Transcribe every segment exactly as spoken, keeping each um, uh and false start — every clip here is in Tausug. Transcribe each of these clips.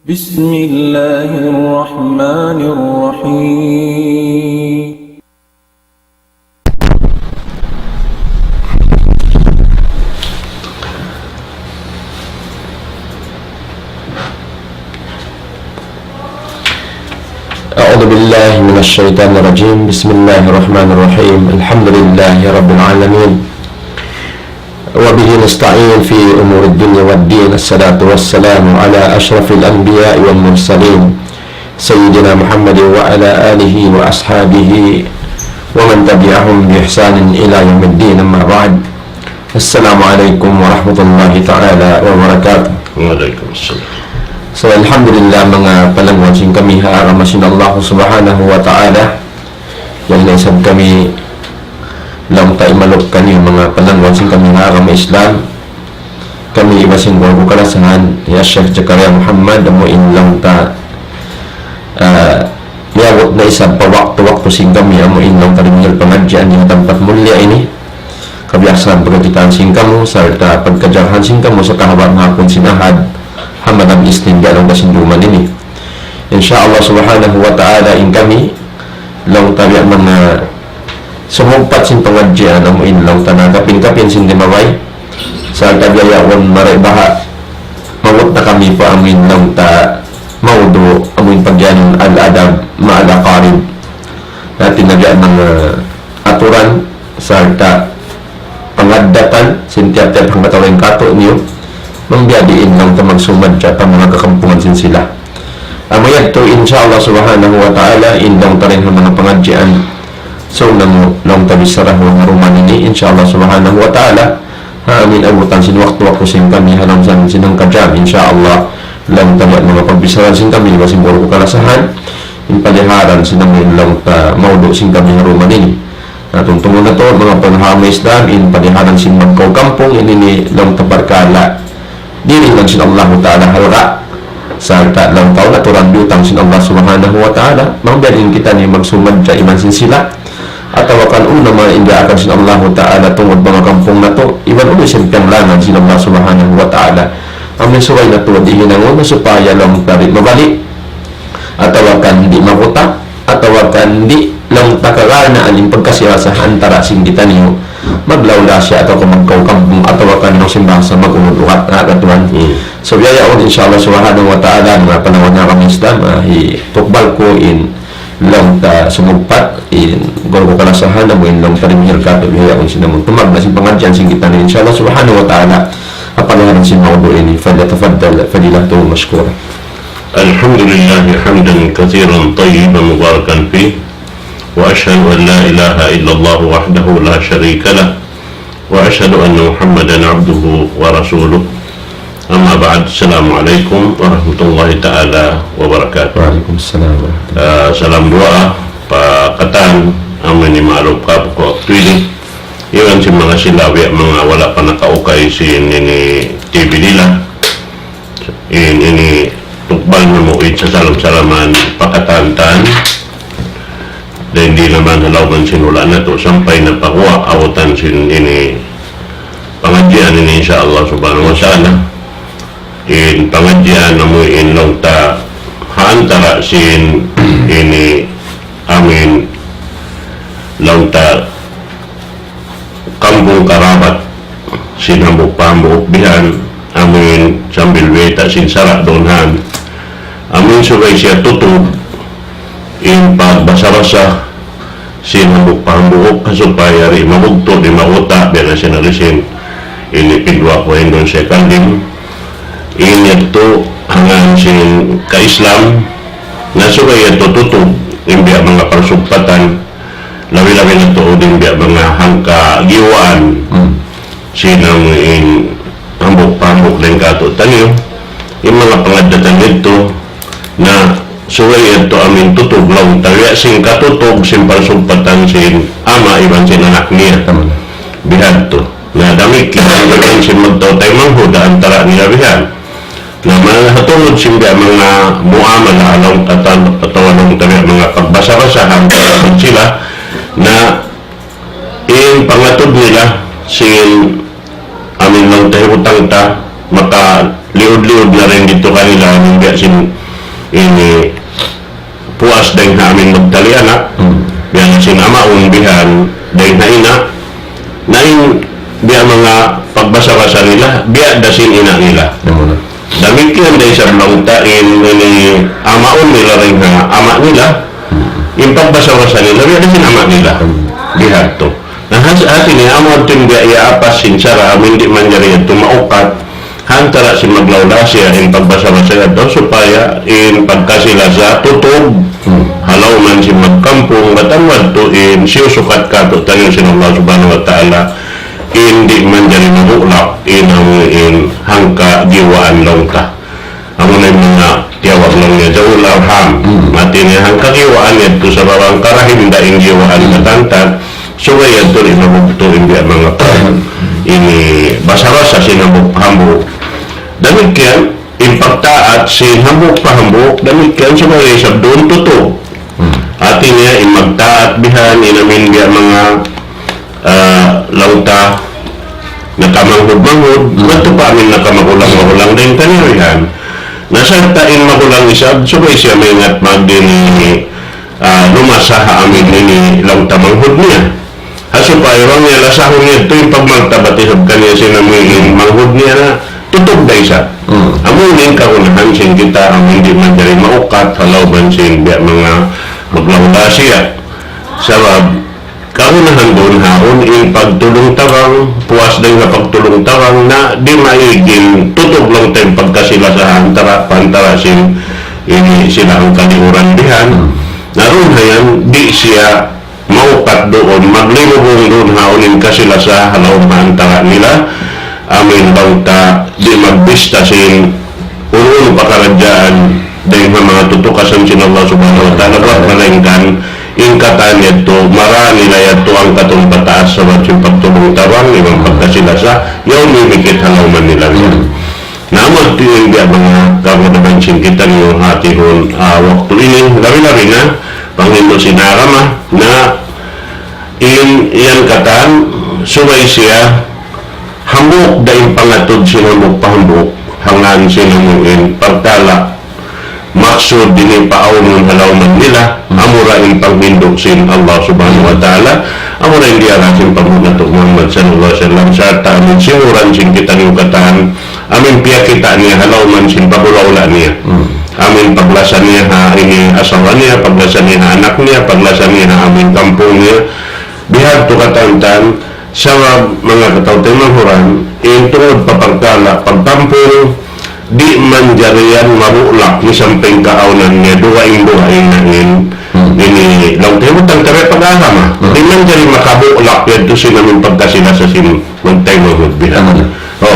بسم الله الرحمن الرحيم. أعوذ بالله من الشيطان الرجيم. بسم الله الرحمن الرحيم. الحمد لله رب العالمين. وبه نستعين في أمور الدنيا والدين. الصلاة والسلام على أشرف الأنبياء والمرسلين، سيدنا محمد وعلى آله وأصحابه ومن تبعهم بإحسان إلى يوم الدين. أما بعد. السلام عليكم ورحمة الله تعالى وبركاته. وعليكم السلام. So, alhamdulillah, manga palangguan sin kami ha agama sin Allah Subhanahu wa Ta'ala. Yan na isab kami laung ta imaluk kaniyu manga palangguan sin kami ha agama Islam. Kami iban sin guru ku kalasahan, hi Sheikh Zakaria Muhammad, amu in laung ta, ah, miyabut na isab pa waktu-waktu sin kami, amu in laung ta dimihil pangadjian di ha tampat mulia ini. Kabiaksahan pagkakitaan sin kamu, sarta' pagkajarahan sin kamu, sa kahaba' mahapun sin Ahad, ha malam Isnin, biya' laung ta sin duman ini. Insya Allah Subhanahu wa Ta'ala, in kami, laung ta biya' manga sumugpat sin pangadjian, amu in laung ta na kapin-kapin sin limabay, sarta' biya' yaun mari baha', mabut na kami pa amu in laung ta maudu', amu in pag'iyanun al-adab ma'al aqarib. Hati niya biya' manga aturan sarta' pangaddatan sin tiyap-tiyap hangkatau dayn kātu'niyu, bang biya' diin laung ta magsumadja pa manga kakampungan sin sila. Amu yadtu, insya Allah Subhanahu wa Ta'ala, in laung ta dayn ha manga pangadjian, so, namu' laung ta bichara ha duman ini, insya Allah Subhanahu wa Ta'ala, ha amin abutan sin waktu-waktu sin kami ha lawm sin hangka jam, insya Allah, laung ta biya' manga pagbichara sin kami, iban sin guru ku kalasahan, in paliharan sin amu in laung ta maudu' sin kami ha duman ini. Na, tumtumun natu', manga palangguan Islam, in paliharan sin magkaw kampung ini, ini laung ta parkala' dihil sin Allahu Ta'ala halga'. Sarta' laung ta aturan biyutang sin Allah Subhanahu wa Ta'ala, bang biya' diin kitaniyu magsumadja iban sin sila, atawa kan unu na manga indaakan sin Allahu Ta'ala tungud manga kampung natu', iban unu isab piyanglangan sin Allah Subhanahu wa Ta'ala. Amu in subay natu' di hinangun supaya laung ta di' mabali', atawa kan di' makuta', atawa kan di' laung ta kaganaan in pagkasi-rasa antara sin kitaniyu maglaw-lasiya atawa kan magkaw kampung, atawa kan laung sin bahasa mag-unud-ugat, ha, katuan. Hmm. So, biya' yaun, insya Allah Subhanahu wa Ta'ala, manga palangguan ha agama Islam, ah, hitukbal ku in laung ta sumugpat, in guru ku kalasahan, amu in laung ta dimihil kātu', biya' yaun sin amun tumagna' sin pangadjian sin kitaniyu, insya Allah Subhanahu wa Ta'ala, ha paliharan sin maudu' ini, فليتفضل فضيلته مشكورا. الحمد لله حمدا كثيرا طيبا مباركا فيه، وأشهد أن لا إله إلا الله وحده لا شريك له، وأشهد أن محمدا عبده ورسوله. أما بعد، السلام عليكم ورحمة الله تعالى وبركاته. وعليكم السلام ورحمة الله. Ah, salam duwaa pa katan, amu in maalap kaku' waktu ini. Iban sin manga sila biya' manga wala' pa nakaukay sin ini T V nila. In ini tukbal namu' in sasalam-salaman pa katan-katan. Dayn di naman ha lawm sin hula' natu' sampay na pa guwa' abutan sin ini pangadjian ini, insya Allah Subhanahu wa Ta'ala. In pangadjian amu in laung ta ha antara sin ini amu in laung ta kampung karabat sin hambuuk pa hambuuk bihan, amu in sambil bayta' sin sara' duun han. Amu in subay siya tutug in pagbasa-basa sin hambuuk pa hambuuk, supaya di' mabugtu', di' makuta', biya' na sin ari sin ini pidwa ku ha Indonesia Kandim. In yadtu hangkan sin ka-Islam, na subay yadtu tutug in biya' manga parsugpatan, labi-labi na tuud in biya' manga hangka giwaan. Hmm. Sin amu in hambuuk pa hambuuk dayn kātu'niyu, in manga pangaddatan yadtu, na subay yadtu amu in tutug laung ta, biya' sin katutug sin parsugpatan sin ama' iban sin anak niya. Tama. Bihadtu. Na damikkiyan iban sin magtaw taymanghud ha antara nila bihan. Na manga ha tungud sin biya' manga muamala laung ta, atawa laung ta biya' manga pagbasa-basa ha antara sila, na in pangatud nila sin amu in laung ta hibutang ta, makaliud-liud na dayn didtu kanila, amu in biya' sin ini puas dayn ha amin magtali anak, biya' na sin amaun bihan dayn ha ina', na in biya' manga pagbasa-basa nila, biya' da sin ina' nila. Damikkiyan da isab laung ta in ini amaun nila dayn ha ama' nila, in pagbasa-basa nila, biya' da sin ama' nila. Bihadtu. Na has-, hati niya, amu yadtu in biya' iyaapas sin sara', amu in di' manjari yadtu maukat, ha antara' sin maglawlasiya in pagbasa-basa yadtu, supaya in pagkasi-lasa tutug, ha lawm sin magkampung, bat amu yadtu in siyusukat kātu'niyu sin Allah Subhanahu wa Ta'ala, in di' manjari mabulak, in amu in hangka giwaan laung ta. Amu na in manga tiyawag laung niya zawul arham. Hati niya hangka giwaan yadtu sabab hangka rahim da in giwaan katān-katān. Subay yadtu di' mabugtu' in biya' manga ini basa-basa sin hambuuk pa hambuuk. Damikkiyan, in pagtaat sin hambuuk pa hambuuk, damikkiyan subay isab duun tutug. Hati niya, in magtaat bihan, in amin biya' manga ah, laung ta, nakamanghud-manghud, bat pa amin nakamagulang-magulang dayn kaniya bihan. Na sarta' in magulang isab, subay siya maingat mag ini, ah, lumasa ha amin ini laung ta manghud niya. Ha supaya bang niya lasahun niya, tuud in pagmartabat isab kaniya sin amin manghud niya na tutug da isab. Amu ini in kagunahan sin kita, amin di' manjari maukat, ha lawm sin biya' manga maglawlasiya. Sabab, kagunahan duun ha yaun in pagtulung-tabang, puas dayn ha pagtulung-tabang, na di' maig in tutug laung ta in pagkasi-lasa ha antara', pa antara' sin ini sila hangka liuran bihan. Na duun ha yan, di' siya maukat duun, maglimubung duun ha yaun in kasi-lasa ha lawm ha antara' nila, amin laung ta di' magbista sin unu-unu pakaradjaan dayn ha manga tutukasan sin Allah Subhanahu wa Ta'ala, buat malaingkan in katān yadtu, mara nila yadtu angkatun pataas sabab sin pagtulung-tabang iban pagkasi-lasa, yaun mimikit ha lawm nila yan. Na amu yadtu in biya' manga kagunahan sin kitaniyu hātihun, ah, waktu ini, labi-labi na, panghindu' sin agama, na in, yan katān, subay siya, hambuuk da in pangatud sin hambuuk pa hambuuk, hangkan sin amu in parkala', maksud ini paawnun ha lawm nila, amura in panghindu' sin Allah Subhanahu wa Ta'ala, amura in diyara sin panghu' natu' Muhammad sallallahu alayhi wasallam, sarta' amun simuran sin kitaniyu katān, amun piyakita' niya ha lawm sin pagula-ula niya. Amun paglasa niya ha ini asawa niya, paglasa niya ha anak niya, paglasa niya ha amun kampung niya. Bihadtu katān-katān, sabab manga kataw-taymanghuran, in tungud pa parkala' pagkampung, di' manjari yan mabulak, misan pa in kaawnan niya, dugaing-dugaing na in, ini, laung ta, butang ta biya' pag-agama. Di' manjari makabulak yadtu sin amun pagkasi-lasa sin magtaymanghud bihan. Oh,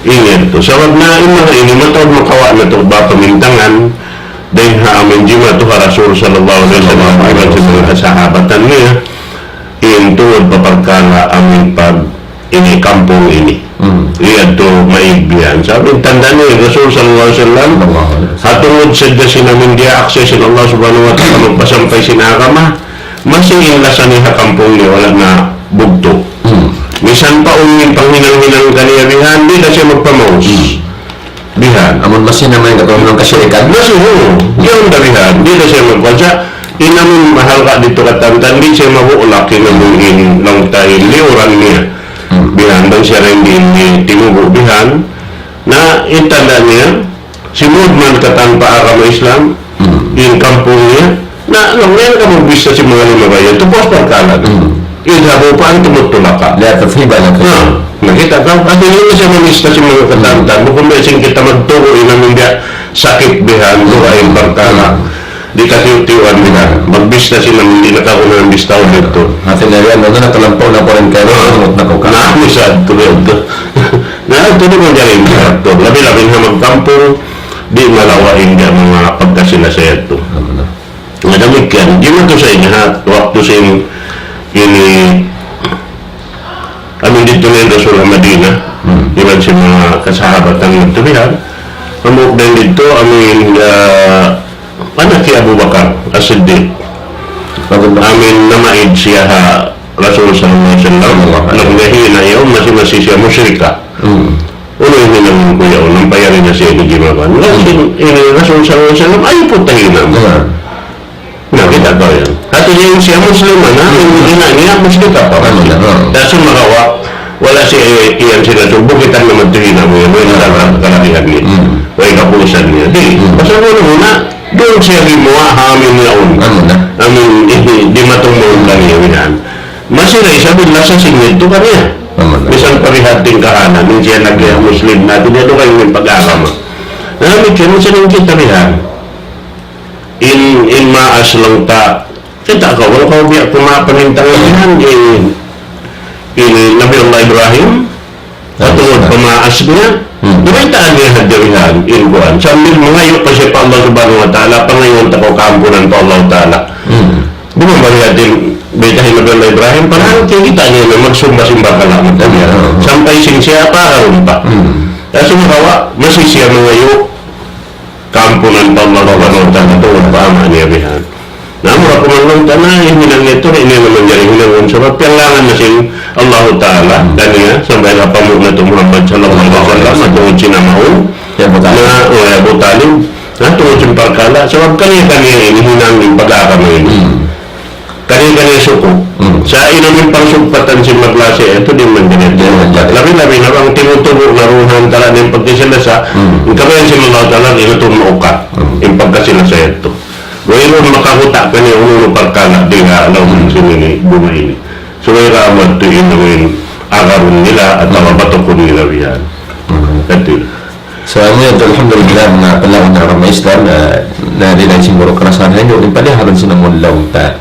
in yadtu. Sabab na in manga ini mataud makawa' natu' ba pamintangan, dayn ha amun jimatu ha Rasul sallallahu alayhi wasallam, iban sin manga kasahabatan niya, in tungud pa parkala' amun pag ini kampung ini. Yadtu maig bihan. Sabab in tanda' niya Rasul sallallahu alayhi wasallam, ha tungud sadja sin amun diyaak siya sin Allah Subhanahu wa Ta'ala magpasampay sin agama, masi in lasa niya ha kampung niya wala' na bugtu'. Misan pa unu in panghinang-hinang kaniya bihan, di' da siya magpamaus. Bihan. Amun masi na mayan kataw-taymanghuran kasirikan. Masi, hu. Yaun da bihan. Di' da siya magkuwan sa. In amun mahalga' didtu katān-katān, di' siya mabulak in amun in laung ta in liuran niya. Bihan, bang siya ra in di' timubu' bihan. Na, in tanda' niya, simud man katān pa agama Islam, in kampung niya, na, laung niya kamu bisa sin manga limabay yan, tupus parkala'. Idhabu pa antum wa thulaqa. La tathriba lakum. Na, nakita' kaw, hati niya siya mamista sin manga katān-katān, bukun biya' sin kita magtugu' in amun biya' sakit bihan, dugaing parkala'. Di' katiyu'-tiyuan bihan, magbista sin amun di' na kagunahan bistahun yadtu. Hati niya yan, wala' na talampaw na pa rin kaw, lumut na kaw ka. Na, misal, tuloy yadtu. Na, tuloy manjari in yadtu. Labi-labi na magkampung, di' malawa' in manga pagkasi-lasa yadtu. Na damikkiyan, di' man tu sa ini ha, waktu sin ini, amun didtu na in Rasul ha Madina, iban sin manga kasahabatan yadtu bihan, amu dayn didtu, amun, ah, anak hi Abu Bakar As-Siddiq, amun namaid siya ha Rasul sallallahu alayhi wasallam, nagnahi na yaun, masi-masi siya mushrika. Unu in hinangun ku yaun, ampa yari na siya di' jimaban. Laung sin, ini Rasul sallallahu alayhi wasallam, ayaw putang ina mu. Na, kita' kaw yan. Hati niya in siya Muslim, na, in ina' niya Muslim ka pa. Dasun makawa', wala' siya, eh, iyan sila, so, bukitan naman tuud in ina' mu yan, way na kalabihan niya. Way kapusan niya. Di', pasal mu na muna, duun siya gimuwa' ha amin yaun. Amin, eh, di' matumulan kaniya, minan. Masi na isab in lasa sin yadtu kaniya. Misan pa biya' diin kahalan, in siya nag-Muslim na, di' niya duun kayu in pag-agama. Na, mikir, masi na kita bihan. In, in maas laung ta, kita' kaw, wala' kaw biya' kumapanintangan yan, in, in Nabi Allah Ibrahim, patungud pa maas niya, dumaytaan niya hadja bihan, in kuwan. Sambil mangayu' pa siya pa Allah Subhanahu wa Ta'ala, pangayuun ta kaw kaampunan pa Allah Ta'ala. Di' ba bang yatin, bayta' hi Nabi Allah Ibrahim, parang kaya kita' niya na magsumba-simba ka lang. Sampay sin siya pa, karuun pa. Kaya sumagawa', masi siya mangayu', kaampunan pa Allah Subhanahu wa Ta'ala, tungud pa ama' niya bihan. Na, mura kuman laung ta na, in hinang niya yadtu, ini naman jari hinangun. Sabab, piyalangan na sin Allah Ta'ala, kaniya, sampay na pa muna tu Muhammad sallallahu alayhi wasallam, tungud sin ama' niya, ya Abu Talib. Na, o, ya Abu Talib, na, tungud sin parkala', sabab kaniya, kaniya ini hinang in pag-agama ini. Kaniya-kaniya suku. Sa' in amun pangsugpatan sin maglasa yadtu, di' manjari. Labi-labi na bang timutubu' na duun ha antara' nila in pagkasi-lasa, in kabayaan sin Allah Ta'ala, di' na tuud maukat in pagkasi-lasa yadtu. Wayruun makakuta' kaniya unu-unu parkala' di' ha lawm sin ini, bunga ini. Subay da amat tu in agarun nila atawa batukun nila bihan. Kati. So, amu yadtu, alhamdulillah, manga palaun ha agama Islam, na, na di' na siguru karasahan, hangkan in paliharan sin amun laung ta.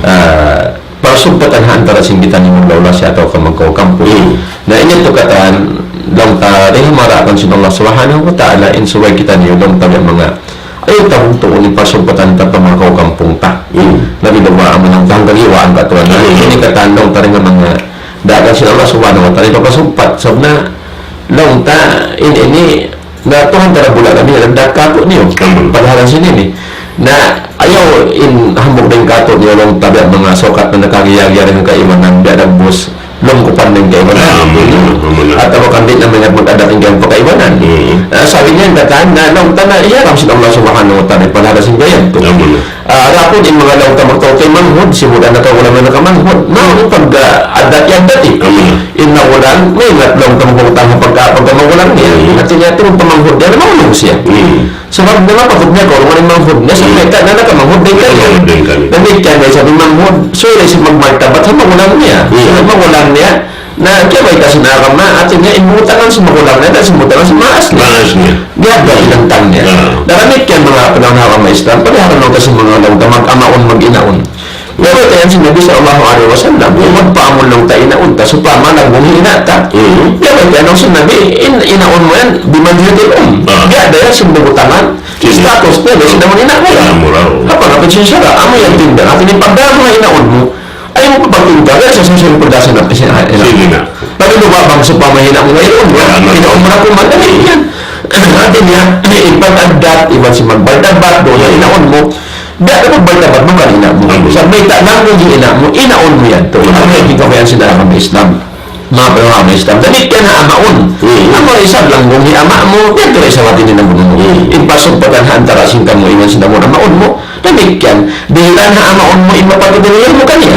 Ah, parsugpatan ha antara' sin kitaniyu laung ta atawa ka magkaw kampung. Na, ini tu katan, laung ta, di' ha marakan sin Allah Subhanahu wa Ta'ala, in subay kitaniyu laung ta biya' manga, ayaw ta bugtuun in parsugpatan ta pa magkaw kampung ta. Labi da ba amun ang tanggal iwa ang katuan. Ini katan laung ta di' ha manga, dagan sin Allah Subhanahu wa Ta'ala, ipapasugpat. Sabab na, laung ta, in ini, na Tuhan ta Rabbul Alamin, nagdaak kātu'niyu. Paghalan sin ini. Na, ayaw in hambuuk dayn kātu'niyu, laung ta biya' manga sukat na nakagiyag-giyag in kaibanan, biya' dagbus, lungkupan in kaibanan. Atawa kan di' na mayad mag-adat in kaibanan. Ah, sabi niya, katan, na, laung ta na, iyaram sin Allah Subhanahu wa Ta'ala, paghalan sin gayan tu. Ah, adapun in manga laung ta magtau-tau manghud, simudan na kaw wala' man nakamanghud. Na, in pag, ah, adat yan dati. In magulang, maingat laung ta magutang pagka, pagka magulang niya. Hati niya, turun pa manghud niya, na maulung siya. Sabab na mapatut niya kaw, laung in manghud niya, sa' mayta' na nakamanghud dayn kaniya. Damikkiyan na isab in manghud, subay da isab magmartabat ha magulang niya. Sa' magulang niya, na kiyabayta' sin agama, hati niya, in butangan sin magulang niya, dayn sin butangan sin maas niya. Maas niya. Diyaga in hantang niya. Na damikkiyan manga palaun ha agama Islam, paliharan laung ta sin manga laung ta mag-amaun, mag-inaun. Biya' bayta' yan sin Nabi sallallahu alayhi wasallam, in magpaamun laung ta inaun ta, sawpama nagbuhi' ina' ta. Biya' bayta' yan laung sin Nabi, in inaun mu yan, bimanzilatil um. Biya' da yan sin butangan, status niya, biya' sin amun ina' mu. Apa na pagsinsara, amu yan tinda, hati niya pagdara mu inaun mu, ayaw mu pagtinda, biya' sa susunod pagdasa na, pagdasa na. Sige na. Labi na ba bang sawpama in ina' mu ngayon, inaun mu na kuman, damikkiyan. Hati niya, in pag-addat, iban sin magbartabat, duun ha inaun mu, biya' da magbartabat mu kan ina' mu. Sa' mayta' nanggung in ina' mu, inaun mu yan. Tu, amu yan in kabayaan sin agama Islam. Manga palaun ha agama Islam. Damikkiyan ha amaun. Amu isab nanggung in ama' mu, yan tu isab hati niya nanggung mu. In parsugpatan ha antara' sin kamu iban sin amun amaun mu. Damikkiyan, dihilan ha amaun mu in mapatut in ilmu kaniya.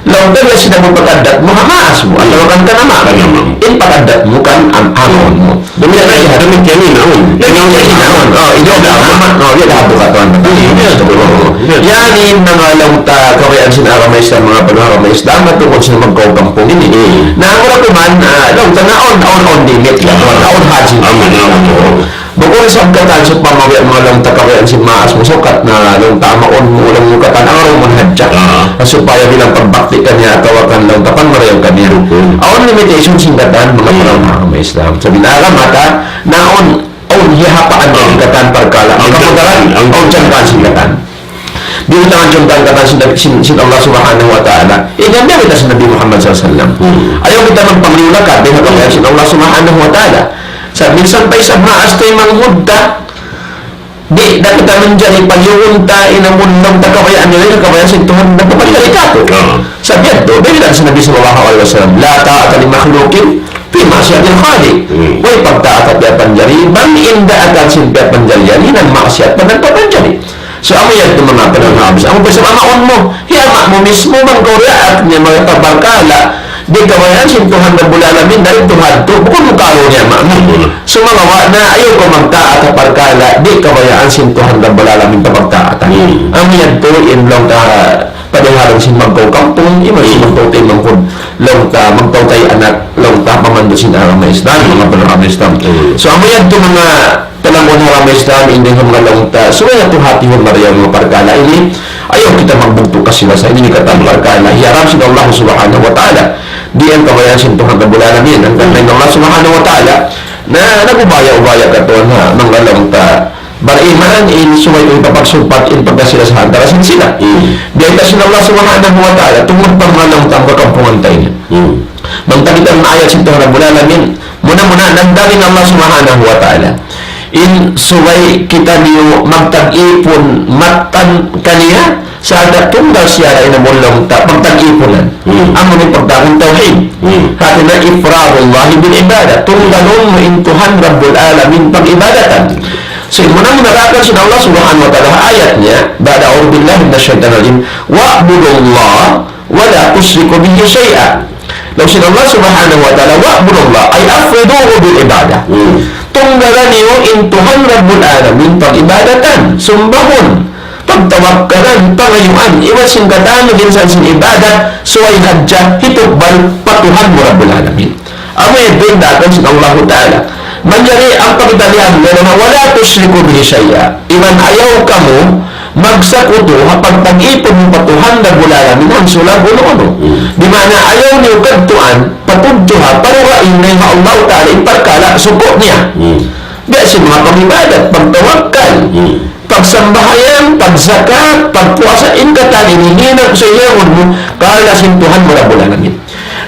Laung ta biya' sin amun pag-addat mu ha maas mu, atawa kan kan ama' mu. In pag-addat mu kan am-, amaun mu. Damikkiyan, damikkiyan in inaun. Damikkiyan in inaun. Oh, ini da ama'. Oh, ini da buka tuan. Yan in manga laung ta kabayaan sin agama Islam, manga palaun ha agama Islam, at tungkol sin magkaw kampung ini. Na, amu ra kuman, ah, laung ta na awn, awn, awn limit, ya, awn, awn hadji. Amun, amun. Bukun isab katan sawpama biya' manga laung ta kabayaan sin maas mu sukat na laung ta amaun mu, laung mu katan agarun mu hadja. Supaya bilang pagbakti kaniya atawa kan laung ta pangmarayaw kaniya. Awn limitation sin katan manga palaun ha agama Islam. Sa' binaga mata, na awn, awn hihapaan sin katan parkala'. Awn jangkaan sin katan. Biyutangan jangkaan katan sin, sin, sin Allah Subhanahu wa Ta'ala. Ini biya' bayta' sin Nabi Muhammad sallallahu alayhi wasallam. Ayaw kita magpangliyu-lakad dayn ha kabayaan sin Allah Subhanahu wa Ta'ala. Sa' minsan pa isab maas ta in manghud ta, di' da kita manjari paliyuun ta in amun laung ta kabayaan nila, in kabayaan sin Tuhan nagpapanjari kātu'. Sa' biya' yadtu, biya' bayta' sin Nabi sallallahu alayhi wasallam, لا طاعة لمخلوق في معصية الخالق. Hmm. Way pagtaat ha piyapanjari, bang in daakan sin piyapanjari yan, hinang maksiat pa nagpapanjari. So, amu yan in manga panagnabis. Amu pa sa' amu in awn mu, hi ama' mu mismu, bang kaw diyaak niya manga parkala', di' kabayaan sin Tuhan Rabbul Alamin, dayn Tuhan tu, bukun mu kalu niya ama' mu. Hmm. So, manga wa na, ayaw kaw magtaat ha parkala', di' kabayaan sin Tuhan Rabbul Alamin ta pagtaatan. Hmm. Amu yan tu, in laung ta, padihalan sin magkaw kampung, iban sin magkaw taymangkud, laung ta, magkaw tay anak, laung ta, pamandu' sin agama Islam, manga panagnabis Islam. Hmm. So, amu yan tu manga panagnabis agama Islam, in dayn ha manga laung ta, subay natu' hātihun marayaw manga parkala' ini, ayaw kita magbugtu' kasi-lasa, ini katan parkala', hiyaram sin Allah Subhanahu wa Ta'ala. Di' yan kabayaan sin Tuhan Rabbul Alamin, hangkan in Allah Subhanahu wa Ta'ala, na, nag-ubaya-ubaya katan ha, manga laung ta, bariman in subay in papagsugpat in pagkasi-lasa ha antara sin sila. Hmm. Biyayta' sin Allah Subhanahu wa Ta'ala, tungud pa manga laung ta ha kakampungan ta ini. Hmm. Bang ta kitaa in ayat sin Tuhan Rabbul Alamin, muna-muna nagdagan in Allah Subhanahu wa Ta'ala. In subay kitaniyu magtag-ipun mattan kaniya, sa' da tunggal siya ra in amu laung ta pagtag-ipunan. Hmm. Amu in pagtawagun tawhid. Hmm. Hāti niya إفراد الله بالعبادة. Tunggalun mu in Tuhan Rabbul Alamin pag-ibadatan. So, muna-muna daakan sin Allah Subhanahu wa Ta'ala ayat niya, بعد أعوذ بالله من الشيطان الرجيم، واعبدوا الله ولا تشركوا به شيئا. Laung sin Allah Subhanahu wa Ta'ala, واعبدوا الله، أي أفردوه بالعبادة. Hmm. Tunggalan niyu in Tuhan Rabbul Alamin pag-ibadatan, sumbahun, pagtawakkalan, pangayuan, iban sin katan minsan sin ibadat, subay hadja hitukbal pa Tuhan mu Rabbul Alamin. Amu yan in daakan sin Allahu Ta'ala. Manjari ampa kita liyahan, ولا تشركوا به شيئا. Iban ayaw kamu magsakutu ha pagtag-ipun mu pa Tuhan Rabbul Alamin hangsulag unu-unu. Hmm. Di' maana ayaw niyu kadtuan, patudju ha, parugain dayn ha Allahu Ta'ala in parkala' suku' niya. Hmm. Biya' sin manga pag-ibadat, pagtawakkal, Hmm. pagsambahayang, pagzakat, pagpuasa, in katan ini hinang sa iyangun mu, karna' sin Tuhan mu Rabbul Alamin.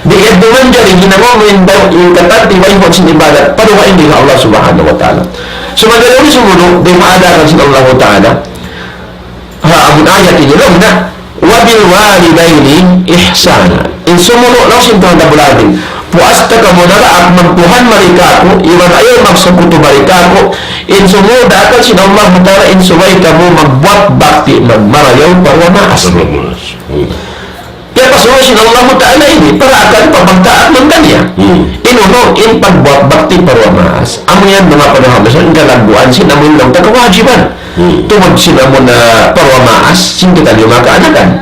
Di' yadtu manjari hinangun mu in daw, in katan tiwayhuun sin ibadat, parugain dayn ha Allah Subhanahu wa Ta'ala. So, manjari sumunu', dayn ha daakan sin Allahu Ta'ala, ha, amun ayat ini laung niya, وبالوالدين إحسانا. In sumunu' laung sin Tuhan Rabbul Alamin, puas ta kamu naraak magtuhan mari kāku', iban ayaw magsakutu mari kāku', in sumunu' daakan sin Allahu Ta'ala, in subay kamu magbuat bakti, magmarayaw pa duwa maas. Hmm. Kaya pasuruh sin Allahu Ta'ala ini, paraakan pa pagtaat man kaniya. Hmm. In unu, in pagbuat bakti pa duwa maas. Amu yan manga panagnabis, in kalagguan sin amu in laung ta kawajiban. Hmm. Tungud sin amu na pa duwa maas, sin kitaniyu manga kaanakan.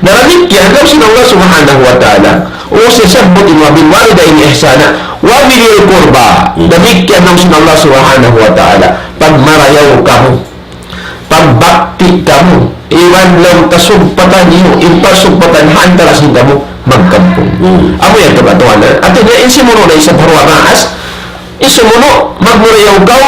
Na damikkiyan, laung sin Allah Subhanahu wa Ta'ala, u siyabbut in وبالوالدين إحسانا وبذي القربى. Hmm. Damikkiyan laung sin Allah Subhanahu wa Ta'ala, pagmarayaw kamu, pagbakti kamu, iban laung ta sugpatan niyu, in pagsugpatan ha antara sin kamu magkampung. Hmm. Amu yan tu katuanan. Hāti niya, in sumunu' da isab ha duwa maas, in sumunu' magmarayaw kaw,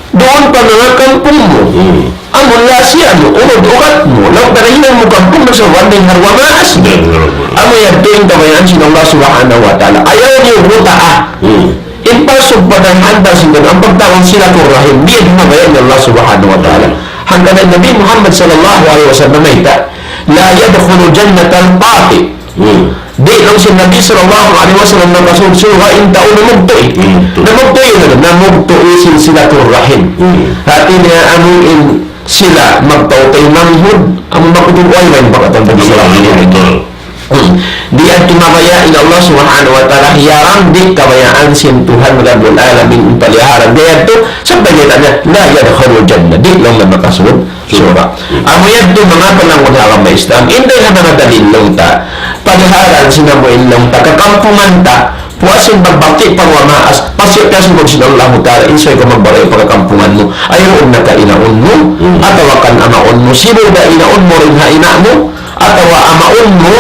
duun pa manga kampung mu. Hmm. Amun lasa mu, unud ugat mu, laung ta nahinang mu kampung mu sa' one day ha duwa maas. Betul. Amu yan tu in kabayaan sin Allah Subhanahu wa Ta'ala. Ayaw niyu butaa. Hmm. In pagsugpatan ha antara sin kamu, amu in pagtawagun silaturrahim, di' yan kabayaan sin Allah Subhanahu wa Ta'ala. Hangkan in Nabi Muhammad sallallahu alayhi wasallam mayta', لا يدخل الجنة القاطع. Hmm. Di' laung sin Nabi sallallahu alayhi wasallam makasūd surga' in tau namugtu'i. Hmm, betul. Namugtu'i na, namugtu'i sin silaturrahim. Hmm. Hāti niya amu in sila magtautay manghud, amu makutub way man pakatambun sila. Hmm, betul. Hmm. Di' yan tumabaya in Allah Subhanahu wa Ta'ala, hiyaram di' kabayaan sin Tuhan Rabbul Alamin in paliharan. Di' yan tu, sabab niya tanya, لا يدخل الجنة. Di' laung niya makasūd surga'. Amu yan tu manga panagnabis agama Islam. In dayn ha manga dalil laung ta, paliharan sin amu in laung ta, kakampungan ta, puas sin pagbakti pa duwa maas, pasal kiyasūd sin Allahu Ta'ala, in subay kaw magmarayaw pa kakampungan mu, ay duun na ka inaun mu, Hmm. atawa kan amaun mu, sibu' da inaun mu dayn ha ina' mu, atawa amaun mu,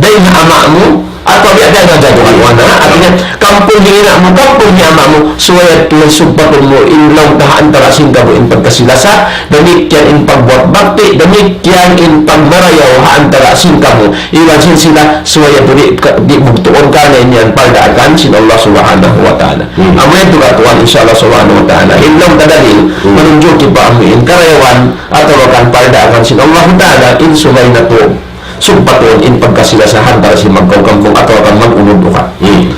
dayn ha ama' mu, atawa biya' da in jatuhan mu na, hāti niya, kampung hi ina' mu, kampung hi ama' mu, subay tuud sugpatun mu, in laung ta ha antara sin kamu in pagkasi-lasa, damikkiyan in pagbuat bakti, damikkiyan in pagmarayaw ha antara sin kamu, iban sin sila, subay tuud di', di' bugtuun karna' in yan pagdaakan sin Allah Subhanahu wa Ta'ala. Hmm. Amu yan tu katuan, insya Allah Subhanahu wa Ta'ala. In laung ta dalil, Hmm. manunjuki pa amu in karayawan, atawa kan pagdaakan sin Allah Ta'ala, in subay natu' sugpatun in pagkasi-lasa ha antara sin magkaw kampung atawa kan mag-unud ugat. Hmm.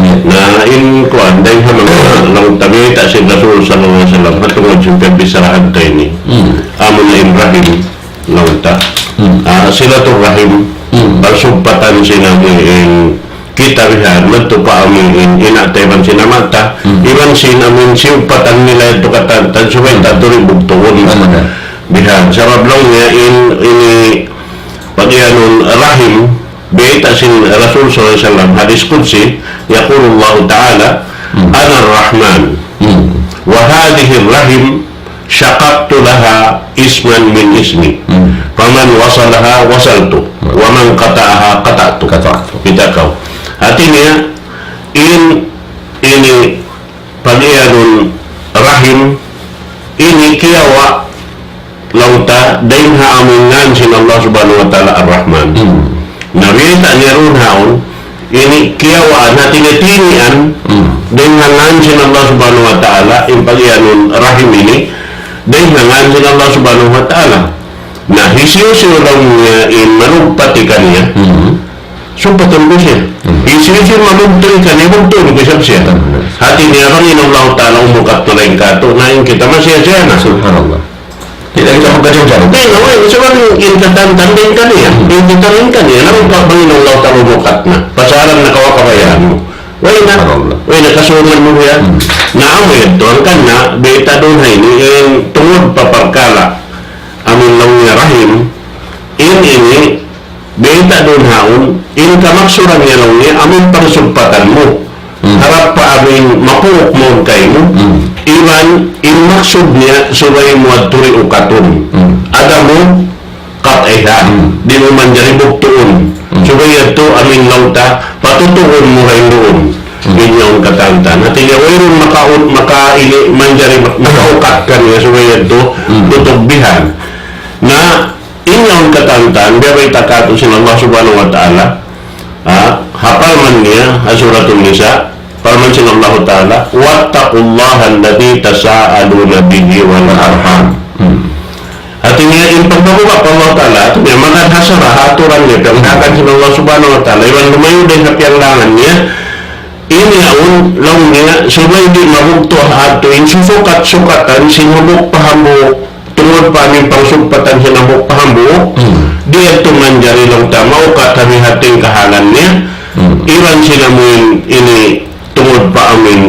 Na in kuwan, dayn ha manga laung ta biyayta' sin Rasul sallallahu alayhi wasallam, ha tungud sin pagbicharahan ta ini. Hmm. Amu na in rahim, laung ta. Hmm. Ah, silatul rahim, hmm, pagsugpatan sin amu in kita bihan, madtu pa amu in ina' ta iban sin ama' ta, hmm, iban sin amu in siyugpatan nila yadtu katantan, subay ta tuud bugtuun. Amu na. Bihan, sabab laung niya in, ini, pag-iyanun rahim, biyayta' sin Rasul sallallahu alayhi wasallam, hadith qudsi, يقول الله تعالى: Hmm. أنا الرحمن، hmm, وهذه الرحم شققت لها اسما من اسمي، hmm, فمن وصلها وصلت، hmm, ومن قطعها قطعت. Qata'tu. Kita' kaw. Hati niya, in, ini, pag-iyanun rahim, ini kiyawa' laung ta, dayn ha amu in ngan sin Allah Subhanahu wa Ta'ala Ar-Rahman. Hmm. Na biyayta' niya duun haun, ini kiyawaan, hati niya tinian, hmm, dayn ha ngan sin Allah Subhanahu wa Ta'ala, in pag-iyanun rahim ini, dayn ha ngan sin Allah Subhanahu wa Ta'ala. Na hisiyu-siyu laung niya in manugpati kaniya, hmm, sugpatan ku siya. Hmm. Hisiyu-siyu manugpati kaniya, bugtuun ku isab siya. Hmm. Hati niya bang in Allah Ta'ala umukat na dayn kātu', na in kita masiya-siya na. Subhanallah. Di' na kita magkajawab-jawab. Di' na, way, sabab in katan, tanding kaniya. Hmm. In kita rin kaniya, na bang in Allah Ta'ala umukat na. Pasalan na kawa kabayaan mu. Way na, subhanallah, way na kasungan mu yan. Hmm. Na amu yan, tuwan kan na, biyayta' duun ha ini, in tungud pa parkala'. Amu in laung niya rahim, in ini, biyayta' duun haun, in kamaksuran niya laung niya, amu in pagsugpatan mu. Hmm. Harap pa amu in mapuuk mawn kaymu. Hmm. Iban, in maksud niya, subay mu adtu di' ukatun. Hmm. Ada mu, qat'iha. Hmm. Di' mu manjari bugtuun. Hmm. Subay yadtu, amu in laung ta, patutuun mu ra in duun. Hmm. In yaun katantan. Hati niya, wayruun makaut, maka ini, manjari, makaukat kaniya, subay yadtu, hmm, tutug bihan. Na, in yaun katantan, biyayta' kātu' sin Allah Subhanahu wa Ta'ala, ha, ha parman niya, ha Suratul Nisa, parman sin Allah Ta'ala, واتقوا الله الذي تساءلون به والأرحام. Hmm. Hati niya, in pagpabuga' pa Allah Ta'ala, hati niya, magad ha sara', ha aturan niya, piyangdakan sin Allah Subhanahu wa Ta'ala, iban lumayu' dayn ha piyanglangan niya, in yaun, laung niya, subay di' mabugtu' ha atu, in susukat-sukatan, sin hambuuk pa hambuuk, tungud pa amu in pagsugpatan sin hambuuk pa hambuuk, hmm, di' yadtu manjari laung ta maukat ha bihating kahalan niya, hmm, iban sin amu in ini tungud pa amu in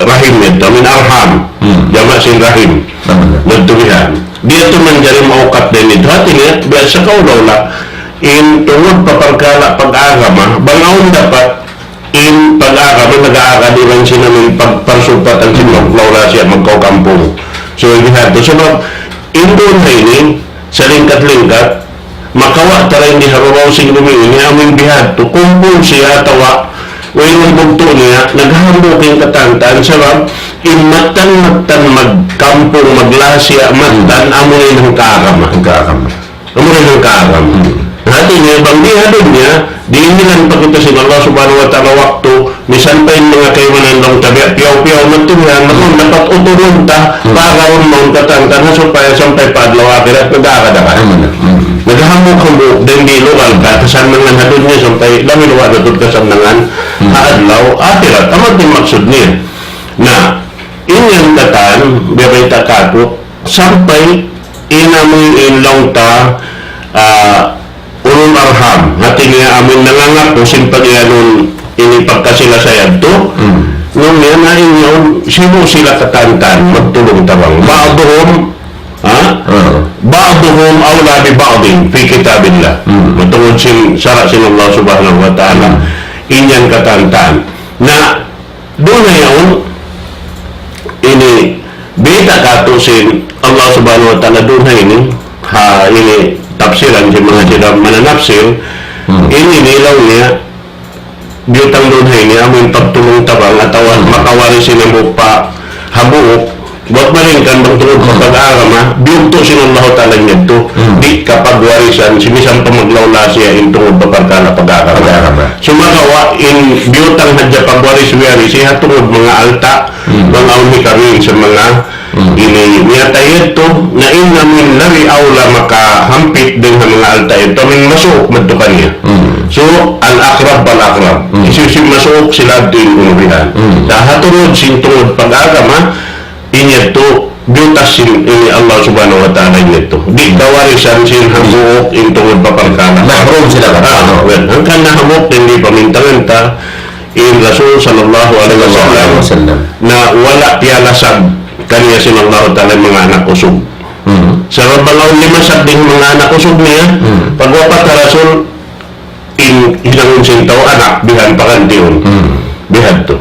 rahim yadtu, amu in arham, hmm, jama' sin rahim. Amu na. Madtu bihan. Di' yadtu manjari maukat dayn didtu. Hati niya, biya' sa kaula-ula, in tungud pa parkala' pag-agama, bang awn dapat, in pag-agama, nag-aagad iban sin amu in pag-, pagsugpatan sin, hmm, maglaula siya magkaw kampung. So, bihadtu. Sabab, in duun ha ini, salingkat-lingkat, makawa' ta ra in di ha babaw sin gumi ini, amu in bihadtu, kumpul siya atawa wayruun bugtu' niya, naghambuuk in katantan, sabab, in mattan-mattan magkampung, maglasiya, mattan, hmm, amu in hangka agama. Hangka agama. Amu in hangka agama. Hmm. Hati niya, bang di ha dunya, dihilan pa kita sin Allah Subhanahu wa Ta'ala waktu, misan pa in manga kaibanan laung ta biya' piyaw-piyaw madtu bihan, madtu dapat uturun ta, hmm, pag'awn mawn katantan, ha supaya sampay pa adlaw akhirat, nag-aagad-agad. Amu na. Hmm. Naghambuuk-hambuuk, dayn di lugal ka, kasannangan ha dunya, sampay, labi luwal na tuud kasannangan, hmm, ha adlaw akhirat. Amu in maksud niya. Na, in yan katan, biyayta' kātu', sampay in amu in laung ta, ah, ulul arham. Hati niya amu in nangangaku sin pag-iyanun ini pagkasila-sayad tu. Hmm. Nung yan na in yaun, sinu sila katantan, magtulung-tabang. Ba'duhum, ha? Hmm. Ba'duhum awla bi ba'din fi kitabillah. Hmm. Matungud sin sara' sin Allah Subhanahu wa Ta'ala. Hmm. In yan katantan. Na, duun na yaun, ini, biyayta' kātu' sin Allah Subhanahu wa Ta'ala duun ha ini, ha ini, tafsiran sin manga sila mananafsir, hmm, ini, ini laung niya, biyutang duun ha ini, amu in pagtulung-tabang, atawa, hmm, makawaris sin hambuuk pa hambuuk, buat malayngkan bang tungud, hmm, pa pag-agama, biyugtu' sin Allah Ta'ala niya tu, hmm, di' kapagwarisan, sin misan pa maglaula siya in tungud pa parkala' pag-agama. Pag-agama. Sumagawa' in biyutang hadja pagwaris-wiyaris, siya tungud manga alta', hmm, bang awn hikabin sin manga, hmm, ini, miyatay yadtu, na in amu in labi awla makahampit dayn ha manga alta' yadtu, amu in masuuk madtu kaniya. Hmm. So, al-aqrab fal-aqrab. Hmm. Hisiyu-siyu masuuk sila yadtu in unu bihan. Hmm. Sa' ha tungud sin tungud pag-agama, in yadtu, biyutas sin ini Allah Subhanahu wa Ta'ala in yadtu. Di' kawarisan sin hambuuk in tungud pa parkala'. Mahrum sila kan? Ah, well, hangkan na hambuuk in di' pamintangan ta, in Rasul sallallahu alayhi wasallam, sallallahu alayhi wasallam, na wala' piyalasag kaniya sin Allah Ta'ala in manga anak usug. Hmm. Sabab bang awn limasag dayn ha manga anak usug niya, hmm, pagwapat ha Rasul, in hinangun sin tau anak, bihan pagantiun. Hmm. Bihadtu.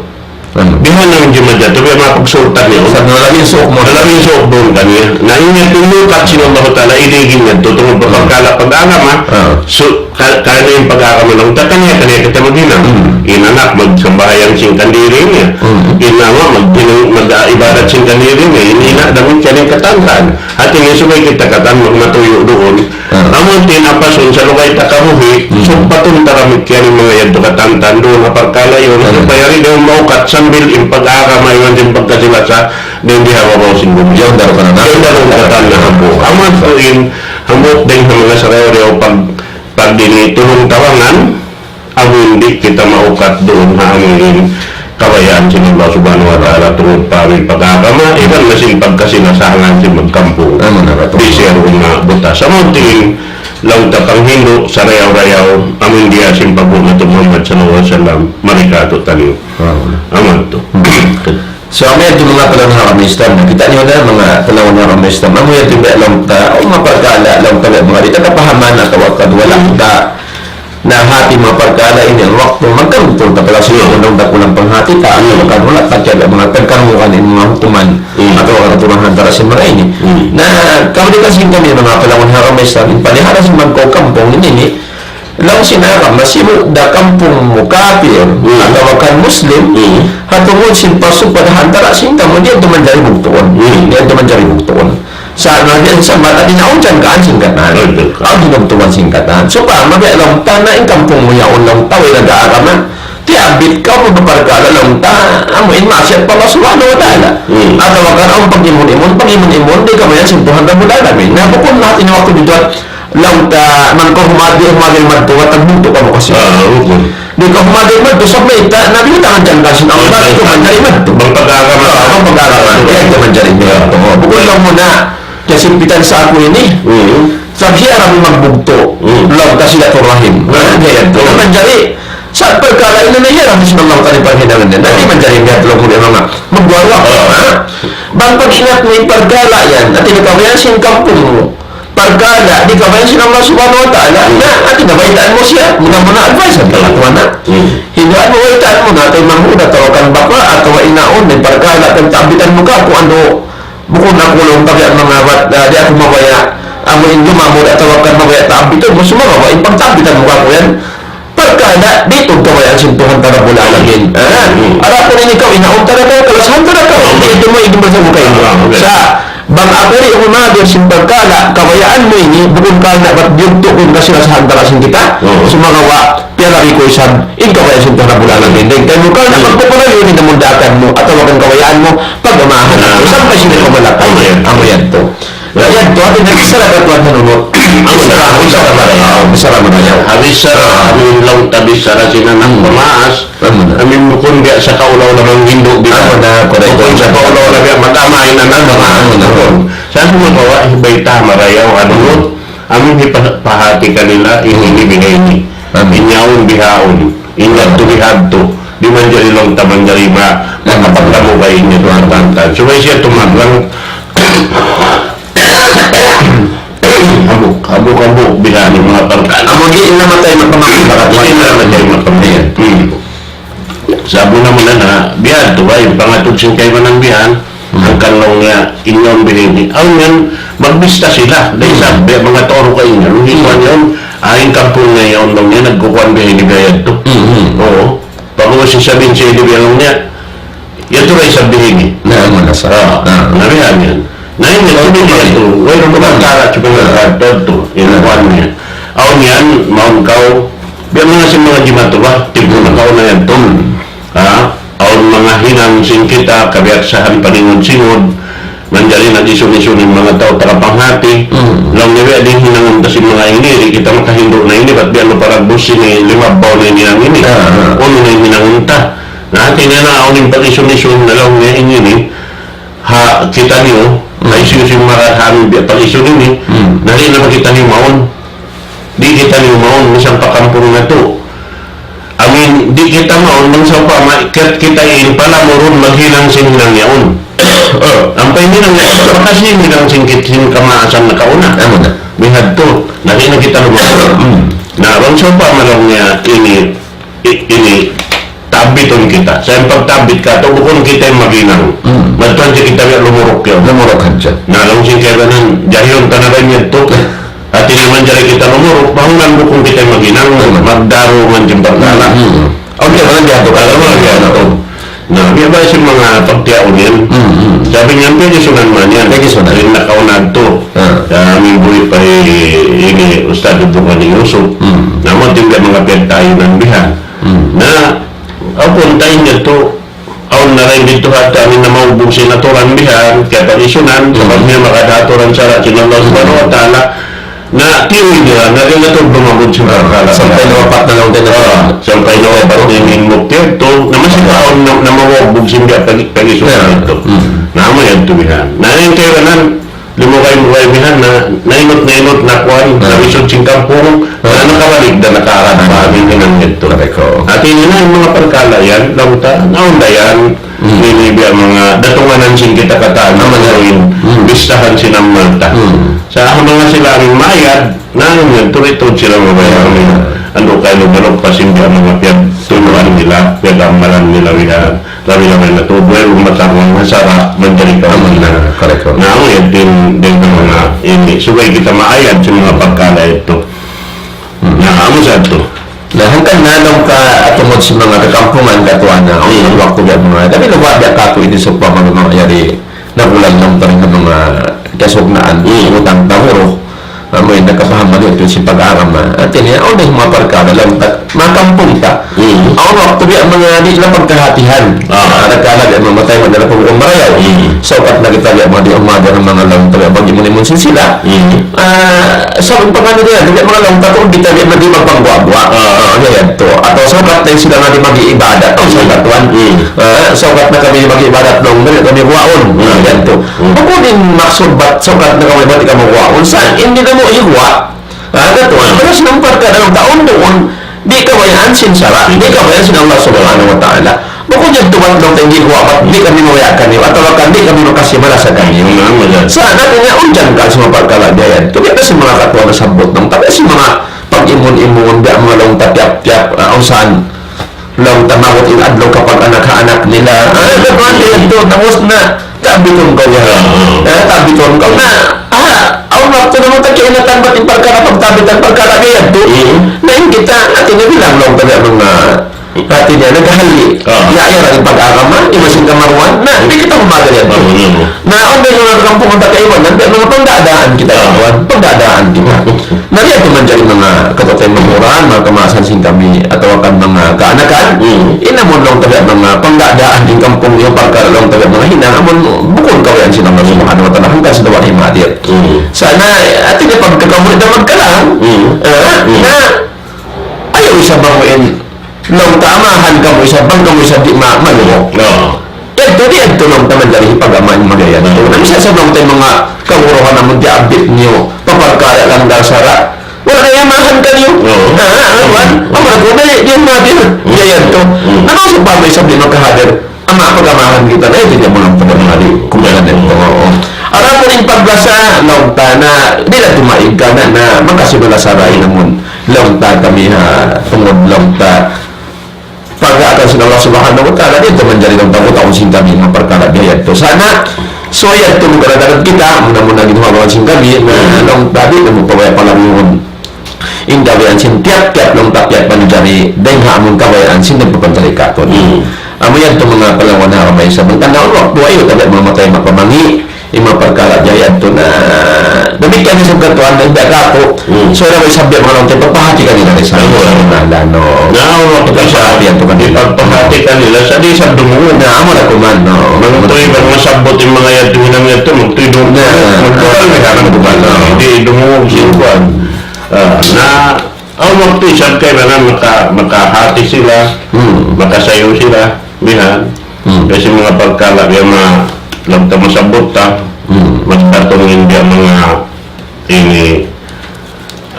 Hmm. Bihan na in jimajatu, biya' mapagsultan niya. Sa' nalabi in suuk mu. Nalabi in suuk mu kaniya. Na in yadtu in lukat sin Allah Ta'ala, iligin yadtu, tungud pa, hmm, parkala' pag-agama, ah, so, ka-, kaniya in pag-agama laung ta, kaniya, kaniya kita maghinang. Hmm. In anak, magsambahayang sin kandiri niya. Hmm. In ama', mag-, mag-, mag-ibadat sin kandiri niya. In ina', damikkiyan in katan-katan. Hati niya subay kita katan magmatuyu' duun. Ah. Amu in tinapasun sa' lugay ta kabuhi', hmm, sumpatun ta damikkiyan in manga yadtu katan-katan duun ha parkala' yaun. Hmm. Supaya di' daw maukat sambil in pag-agama iban sin pagkasi-lasa, dayn di ha babaw sin bumi. Yaun daw katan-katan. Yaun daw katan-katan hambuuk. Amu yadtu in hambuuk dayn ha manga sarayaw-rayaw pag-, pagdini tulung-tabangan, amu in di' kita maukat duun ha amu in kabayaan sin Allah Subhanahu wa Ta'ala tungud pa amu in pag-agama, iban na sin pagkasi-lasahan sin magkampung. Amu na ba? Di' siya duun mabutas. Amu in laung ta panghindu' sarayaw-rayaw, amu in diya sin pagbunnal natu' Muhammad sallallahu alayhi wasallam, mari katu' taniyu. Amu na. Amu yadtu. Hmm. So, amu yadtu manga palangga' ha agama Islam. Kita' niyu na manga palangga' ha agama Islam. Amu yadtu biya' laung ta, awn manga parkala', laung ta biya' manga di' ta kapahaman atawa kan wala' ta nahati manga parkala' ini, waktu magkampung ta pala sila, hmm, undang ta kulang panghati ta, hmm, atawa kan wala' ta kaya manga pagkaruhan in manga hukuman, hmm, atawa kan aturan ha antara' sin manga ini. Hmm. Na, kamu di' kasi kami manga palangga' ha agama Islam, in palihara sin magkaw kampung ini, ini, laung sin agama, masi mu da kampung mu kapir, hmm, atawa kan Muslim, hmm, ha tungud sin pasupad ha antara' sin kamu, di' yadtu manjari bugtuun. Hmm. Di' yadtu manjari bugtuun. Sa' na di' sa' mata di' na awn jangkaan sin katan. Awn jangkaan. Awn hinubtuan sin katan. Supaya mabiya' laung ta na in kampung mu yaun laung ta way nag-agama. Tiyabit kaw magpaparkala' laung ta, amu in maksiyat pa Allah Subhanahu wa Ta'ala. Hmm. Atawa kan awn pag-imun-imun, pag-imun-imun, di' kabayaan sin Tuhan Rabbul Alamin. Na bukun lahat ini waktu biduat, laung ta, man kaw humadi, humadi, humadi, tagbugtu' kamu kasi. Ah, bukun. Di' kaw humadi madtu, sabab mayta', na biyutangan jangka sin Allah, di' kaw manjari madtu. Bang pag-agama. Ah, bang pag-agama. Di' kaw manjari madtu. Oh, bukun laung mu na, kasimpitan sa aku ini. Hmm. Sabab hiyaram magbugtu'. Hmm. Laung ta silaturahim. Hmm. Ah, di' yadtu. Hmm. Manjari, sa' parkala' ini na hiyaram sin Allah Ta'ala parhinangan niya. Na di' manjari madtu laung mu di' manga magwawa. Ah. Ha? Bang pag-ingat mu in parkala' yan, hati niya kabayaan sin kampung mu. Parkala', di' kabayaan sin Allah Subhanahu wa Ta'ala, na, hati niya baytaan mu siya, muna-muna advice, ang Hmm. pangatuan na. Hmm. Hinduan mu, baytaan mu na, kay manghud, atawa kan bapa', atawa inaun, in parkala', kan tabitan mu ka, kung ano, bukun aku laung ta biya' manga bat, ah, di' aku mabaya', amu in lumamud, atawa kan mabaya', tabitan mu, sumagawa', in pagtabitan mu ka, kuyan, parkala' di' tuud kabayaan sin Tuhan ta Rabbul Alamin. Ah, Hmm. adapun in ikaw, inaun ta na kaw, kalasahan ta na kaw. Di' tuud mu, di' mu sa mukha ini. Ah, okay. Sa', bang aku di' humadir sin parkala', kabayaan mu ini, bukun karna' bat biyugtu' kun kasi kalasahan ta na sin kita. Hmm. Sumagawa', piyalari ku isab, in kabayaan sin Tuhan Rabbul Alamin. Then, kamu karna' Hmm. magpapalayu in namundakan mu, atawa kan kabayaan mu, pag-amahan Ah. aku, sampay sin ikaw malakay. Amu yan. Amu yan tu. Yan, tuwan, in bichara ka, tuwan, manunut. Bichara, bichara marayaw, bichara marayaw. Ha bichara, amu in laung ta bichara sin anak Hmm. pamaas. Amu na. Amu in bukun biya' sa kaulaw na manghindu' biya'. Amu na, correct. Bukun sa kaulaw na biya' mag-ama in anak, Amu na, amu na. Bukun. Sa' sumagawa', bayta' marayaw, anu, amu in hipa-, pahati kanila, ini, ini, biha ini. Amu. In yaun bihaun. In yadtu bihadtu. Di' manjari laung ta manjari ma-, makapaglamu ba in yadtu ha tantan. Subay siya tumaglang. Ambuk, ambuk, ambuk, bihan in manga parkala'. Amu di' in namatay makamatay, bakat Di' in namatay makamatay. Hmm. Sa' muna-muna na, bihan tu ba, in pangatud sin kaibanan bihan, Hmm. hangkan laung niya, in yaun bihan ini. Awn yan, magbista sila. Dahil sa, Hmm. biya' manga toro ka in yan. Nung Hmm. ikuan yaun, ah, in kampung na yaun laung niya, nagkukuan bihan ini bihan tu. Hmm, hmm. Oo. Pag-uwi sin sabihin siya, di' biya' laung niya, yadtu ra isab bihan ini. Na, amu na sa. Ah, Ah. na bihan yan. Na ini, Oh, sabi niya okay. yadtu, wayruun Ah. makarat, sabi niya, Ah. yadtu, yadtu, in Ah. kuwan niya. Awn yan, mawn kaw, biya' manga sin manga jimatu ba, timpu na Hmm. kaw na yadtu. Hmm. Ah, awn manga hinang sin kita, kabiyaksahan paningud-singud, manjari nag-isun-isun in manga tau taga panghati, Hmm. laung Biya' diin hinangun ta sin manga ini, di' kita makahindu' na ini, bat biya' nu paragbus ini, limabbaw na ini, in ini. Ah. Unu na in hinangun ta. Na, hati niya na, awn in pag-isun-isun na laung niya in ini, ha, kitaniyu, Hmm. ha hisiyu-siyu in marayaw biya' pag-isun ini, Hmm. na di' na ba kitaniyu mawn. Di' kitaniyu mawn, misan pa kampung natu'. Amin, di' kita mawn, bang sawpama, kat kita in palamurun maghinang sin hinang yaun. Ampa in hinang yaun, bakas in hinang sin kit-, sin kamaasan nakauna. Amu na. Bihadtu, na di' na kita lumaurun. Hmm. Na, bang sawpama laung niya ini, i-, ini, tabbitun kita. Sa' in pagtabbit katu', bukun kita in maghinang. Hmm. Madtu hadja kita biya' lumuruk yaun. Lumuruk hadja. Na, laung sin kaibanan, jahilun ta na ba in yadtu? Hati niya manjari kita lumuruk, bang man bukun kita maghinang, Hmm. magdaru man jimbar kala. Hmm. Okay, walang biyadtu ka, walang biyadtu. Na, biya' ba sin manga pagtiyaun yan? Hmm, hmm. Sabi niya, pwede sunan man yan. Pwede sunan. Rin nakauna tu. Ah. Sa' amin buhi' pa hi-, ini, Ustad Abdul Ghani Yusuf. Hmm. Na, amu in biya' manga piyagtayunan bihan. Hmm. Na, awn tayu niya tu, awn na rin didtu ha amin na maugbug sin aturan bihan, kaya pag-isunan, Hmm. sabab niya makadaturan sara' sin Allah Subhanahu wa Ta'ala, na tiwi niya, na di' na tuud lumabud sin Ah, parkala'. sampay nawapat na laung ta na. Ah, sampay nawapat na in mukti yadtu, na masi pa awn na, na maugbug sin biya' pag-, pag-isunan Ah, yadtu. Hmm. Na amu yadtu bihan. Na in kaibanan, Limugay-mugay bihan na, nainut-nainut na kuwan, Ah. namisud sin kampung, Ah. na nakabalik da nakaarad pa amin hinang yadtu. Correct, oo. Hati niya na in manga parkala' yan, laung ta, naun da yan, Hmm. ini biya' manga datunganan sin kita katan, Amal na. in Hmm. bistahan sin amal ta. Hmm. Sa' ha manga sila amin mayad, na amin yan, tuud-tuud sila mabaya' amin. Ah. Anu kayu, manuk pa sin biya' manga piyagtuluan nila, piyag-amalan nila bihan. Labi-labi na tuud, way rumatarang na sara', manjari ka Amin na, correct, correct. Na, amu yan, din, din ka manga, ini, subay kita maayad sin manga parkala' yadtu. Hmm. Na, amu sa yadtu. Na, hangkan na, laung ka, tungud sin manga kakampungan, katuan na, Hmm. waktu biya' manga, tapi lupa biya' katu' ini sawpama manga yari, nagulang laung ka rin manga kasugnaan, Hmm. utang tanguru. Amu in nakapahaman yadtu sin pag-agama. Hati niya, awn da in manga parkala' laung ta, manga kampung ta. Hmm. Awn waktu biya' manga di' na pagkahatihan. Ah. Ada kala biya' manga matay, manga na pagkun marayaw. Hmm. Sawkat na kita biya' manga di' umabir manga laung ta biya' bang imun-imun sin sila. Hmm. Ah, sa' pangannal niya, biya' manga laung ta tuud kita biya' manga di' magpangguwa'-guwa'. Ah. Ah, niya yadtu. Atawa sawkat na sila nga di' mag-iibadat. Awn Hmm. sawkat tuwan. Hmm. Ah, sawkat na kami mag-ibadat laung, di' kami guwaun. Hmm. Ah, yadtu. Hmm. Bukun in maksud bat sawkat na kami bat di' kami guwaun. Sa' in di' na mu iguwa', ah, katuan, terus nampar ka dalam taun duun, di' kabayaan sin sara', di' kabayaan sin Allah Subhanahu wa Ta'ala. Bukun yadtu bat laung ta in di' guwa' bat, di' kami mabaya' kaniyu, atawa kan di' kami makasi malasa kaniyu. Hmm, betul. Sa' hati niya, unjan ka sin manga parkala' biya' yan. Tuud biya' sin manga katuan nasabbut, laung ta biya' sin manga pag-imun-imun, biya' manga laung ta tiyap-tiyap, ah, usan. Laung ta maabut in adlaw kapag-anak ha anak nila. Ah, katuan niya yadtu, tapus na, tabbitun kaw yan. Ah. Eh, tabbitun kaw na. Ah, awn waktu na mu ta kiyaingatan bat in parkala' pagtabbitan parkala' biya' yadtu. Hmm. Na in kita, hati niya bilang laung ta biya' manga, hati niya naghahalli'. Ah. Ya, ya, in pag-agama, iban sin kamaruan. Na, di' kita mamagal yadtu. Ah, hmm. Na, awn da in manga kampung ta kaibanan, biya' manga pagdadaan kita Ah. kaibanan. Pagdadaan kita. Na, di' yadtu manjari manga kataymanghuran, manga kamaasan sin kami, atawa kan manga kaanakan. Hmm. In amun laung ta biya' manga pagdadaan in kampung niyu, parkala' laung ta biya' manga hinang, amun bukun kabayaan sin Allah Subhanahu wa Ta'ala, hangkan sin dawa' himadir. Hmm. Sa' na, hati niya pagka kamu da magkalang, Hmm. eh, Hmm. na, ayaw isab bang in laung ta amahan kamu isab, bang kamu isab di' ma-, maluhuk. No. Yadtu, di' yadtu laung ta manjari hipag-amahan in manga yan. Hmm. Na, misan sa' laung ta in manga kaguruhan amun tiyabbit niyu, pa parkala' langgar sara'. Wala' na iyamahan kaniyu. Oo. Ha, ha, ha, wan? Amu na ku, di', di' mahadir. Hmm. Biya' yadtu. Hmm. Na, laung sa' pa may isab di' makahadir. Ama', pag-amahan kita na, di' niya muna pag-amahan. Kumanan na ito. Oo. Adapun in paglasa, laung ta na, di' na tumaig ka na, na, makasi malasa ra in amun. Laung ta kami ha, tungud laung ta. Pag-aakan sin Allah Subhanahu wa Ta'ala, di' yadtu manjari laung ta, butaun sin kami, manga parkala' biya' yadtu. Sa' na, so yadtu, muna na kita, muna-muna ginhawa-baran sin kami, na, Hmm. laung ta, di' na mu pabaya' palabihun. In kabayaan sin tiyap-tiyap laung ta, tiyap manjari, dayng ha amun kabayaan sin nagpapanjari kātu'. Hmm. Amu yan tu manga palangwan ha ramay sa. Bang tanda' waktu ayu, tabi' manga matay mapamangi'. Lima parkala' biya' yadtu na. Damikkiyan isab katuan, na biya' kāku'. Hmm. So, na may sabya mga laung, pagpahati kanila, di sa. Ano, ano? Na, ano, ano, pagpahati yadtu kanila. Pagpahati kanila, sa' di' isab dumungug. Na, amu na kuman, no. Magtuy, bang masabbut in manga yadtu, hinang yadtu, magtuy dumungug. Na, magtuy, ah, may hanang magtuy, dumungug, no. Di' dumungug, sin kuwan. Ah, na, awn waktu isab kailangan maka-, makahati sila, hmm, makasayu sila, bihan. Hmm. Kasi manga parkala' yan ma-, lamta masabbut ta, hmm, mas katong in biya' manga ini,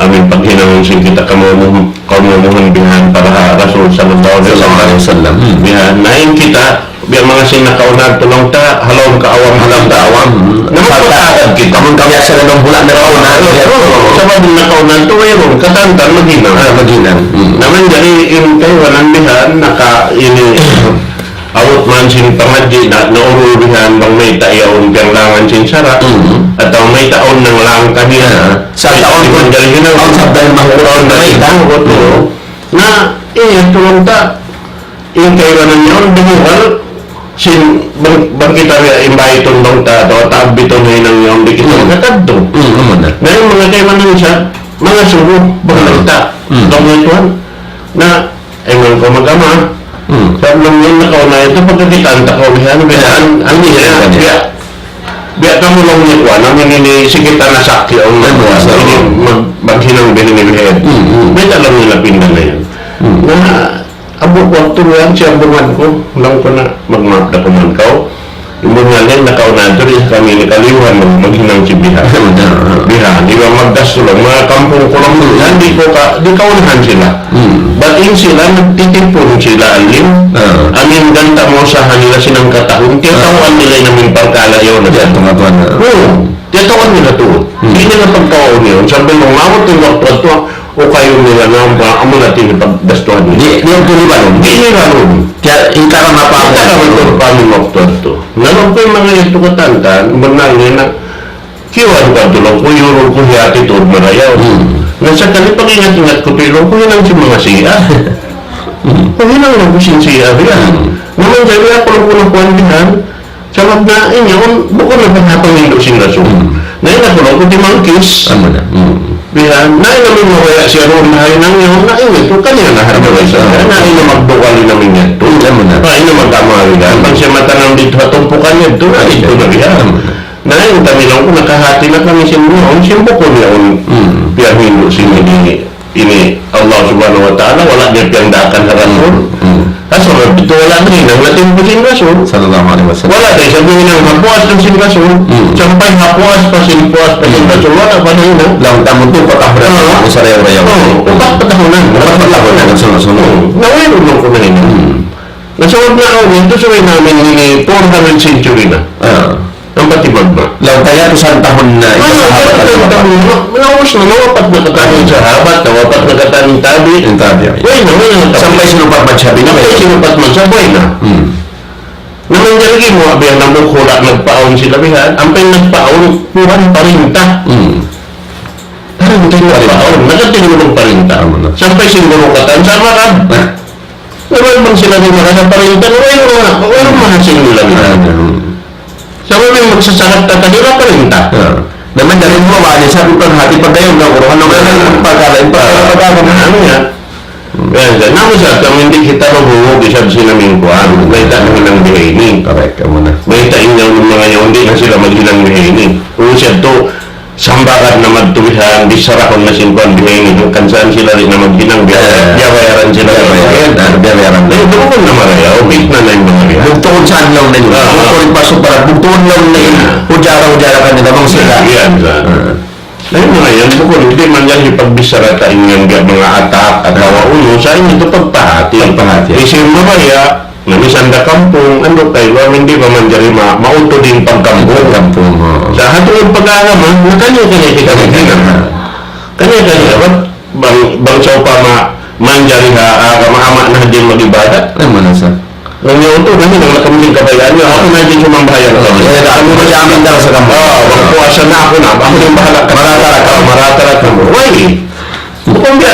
amin paghinangun sin kita kamu-, kamumungan bihan para ha Rasul sallallahu alaihi wasallam. Sallallahu alaihi wasallam. Hmm. Bihan, na in kita, biya' manga sin nakauna tuud laung ta, ha lawm kaawam, ha lawm kaawam. Na magpatagad kita. Amun kami asa na nung bulan na kauna, oo, sabab nakauna tuud, wayruun, katantan, maghinang. Ah, maghinang. Hmm. Na manjari in kaibanan bihan, naka-, ini, abut man sin pangadji' na, naurul bihan, bang mayta' yaun, piyanglangan sin sara', hmm, atawa mayta' awn nanglang kaniya. Ah, sa' taun, manjari hinang, taun sa' dahil mahukul, taun na mayta'. Mahukul, hmm. Na, eh, tuud ta, in kaibanan yaun, dumugal, sin, bang, bang kita biya' imbaytun bang ta, atawa taabitun hinang yaun, di' kita, hmm, makakadtu. Hmm, amu na. Na in manga kaibanan sa, manga sugu, bang, hmm, kita, hmm, bang ituan. Na, ay man kaw mag-ama. Hmm. Sa' laung niya, nakauna yadtu, pagkakitaan ta kaw, bihan, bihan, hmm, ano niya, hmm, biya', biya' kamu laung niya kuwan, amu ini, ini, sige ta na sakti, ang, hmm, ini, mag-, maghinang bihan ini, bihan. Hmm, hmm. Biya' ta laung niya napinda na yan. Hmm. Na, abu waktu yan, siyambungan ku, laung ku na, magmaap da ku man kaw. Imbungan niya, nakauna tuud, di' kami ini kaliyuhan, mag-, maghinang sin bihan. Bihan, iban maggastu laung, manga kampung ku laung, yan, di' ku ka-, di' kaunahan sila. Hmm. Bat in sila, nagtitipun sila, alim. Ah. Amin ganta' mausaha nila sin hangkatahun, tiyatauan nila in amin parkala' yaun. Tiyatauan nila tuud. Hmm. Tiyatauan nila tuud. Hmm. Di' nila pagtawaun yaun. Sambil umabut in waktu yadtu, ukayun nila na, ba, amu na in paggastuhan nila. Di', di' nila ibalun. Di' nila ibalun. Kaya, in karama pa. In karama pa in waktu yadtu. Na laung ku in manga yadtu katantan, bang nila na, kiyuwan ku yadtu laung ku, iyurul ku hiyati tuud marayaw. Hmm. Na sakali pag-ingat-ingat ku tuud laung ku, hinang sin manga Shia. Hmm. Ku hinang laung ku sin Shia, biya'. Hmm. Na manjari aku laung ku na kuwan bihan, sabab na in yaun, bukun na paghatang hindu' sin Rasul. Hmm. Na in aku laung ku timangkis. Amu na. Hmm. Bihan, na in amin mabaya' siya duun, na in yaun, na in yadtu, kaniya na hadja. Amu na. Na in magdugal in amin yadtu. Amu na. Na in mag-amari na. Hmm. Bang siya matanam didtu ha tumpukan yadtu, na didtu na bihan. Amu na. Na in kami laung ku nakahati na kami sin yaun, sin bukun yaun. Hmm. Biya' hindu' sin ini. Ini Allah Subhanahu wa Ta'ala, wala' niya piyandaakan ha Rasul. Hmm. Asal itu wala' niya hinang na timpu sin Rasul. Sallallahu alaihi wasallam. Wala' niya isab hinang ha puas sin Rasul. Hmm. Sampay ha puas pa sin, puas pa sin, hmm, Rasul, wala' pa hinang. Laung ta mu tu, upat tahun na, ah, sarayaw-rayaw. Oh, upat tahun na. Upat tahun na, sunod-sunod. Hmm. Na wayruun na kumain. Hmm. Na sabab na awn, yadtu subay na amin ini, four hundred century na. Ah. Ampa timagna'. Laung ta yadtu santahun na, ah, sahabat, yadtu santahun na. Naubus na, nawapat na katan in sahabat, nawapat na katan in tabi'. In tabi'. Way na, way na. Sampay sin upat madhab na, sampay sin upat madhab, way na. Hmm. Na manjari mu, biya' na mu kula' nagpaawn sila bihan, ampa in nagpaawn, Tuhan parinta. Hmm. Parinta in nagpaawn, nakatingin ang parinta. Tama na. Sampay sin guru katan, sama ka. Na. Naman bang sila di' makasa parinta, wayruun na, wayruun mahasil nila. Ah, ganun. Sabab in magsasarat ta kanila parinta. Ah. Naman dari mo, wala sa bukan hati pagdayon na uruhan ng mga pagkala, yung pagkala, ah, pagkala. Ano yan? Hmm. Kaya sa, naman sa, kami hindi kita mabuhog, isab sila mingkuan. May ta hinang bihaini. Correct, amu na. May ta inyaw ng mga yaon, di' na sila maghinang bihaini. Kung siya to, Sambakad na magtubihan, bisarahun na sin kuwan bihaini, hangkan saan sila di' na maghinang biya-, eh, biyabayaran sila. Biyabayaran, ah, biyabayaran. Eh, duun na marayaw, fitna na in manga yan. Bugtuun saan laung na yan. Ah, ah. Bugtuun in pasuk para, bugtuun laung na yan. Ah. Ujara-ujara kanila, bang sila. Yan, sa. Ah. Na in manga yan, bukun, di' man yan hipagbisara ta in yan, biya' manga atak, atawa unu, sa in yadtu pagpahati. Pagpahati. Kasi mabaya', Na misan da kampung, andu' kay, wa, di' pa manjari ma-, mautud in pagkampung. Pagkampung, oo. Sa' ha tungud pag-agama, na kaniya-kaniya kita maghinang. Kaniya-kaniya, bat, bang, bang sawpama manjari ha agama, ama' na hadja in mag-ibadat. Ay, mana sa? Bang niya utud, na hinang na kamu in kabayaan niya. Aku na hadja in sumambahayang. Oo, iya, aku na hadja in amin daw sa kamu. Oo, magpuasa na aku na. Aku na in bahala' ka. Marata ra kamu. Marata ra kamu. Way. Bukun biya'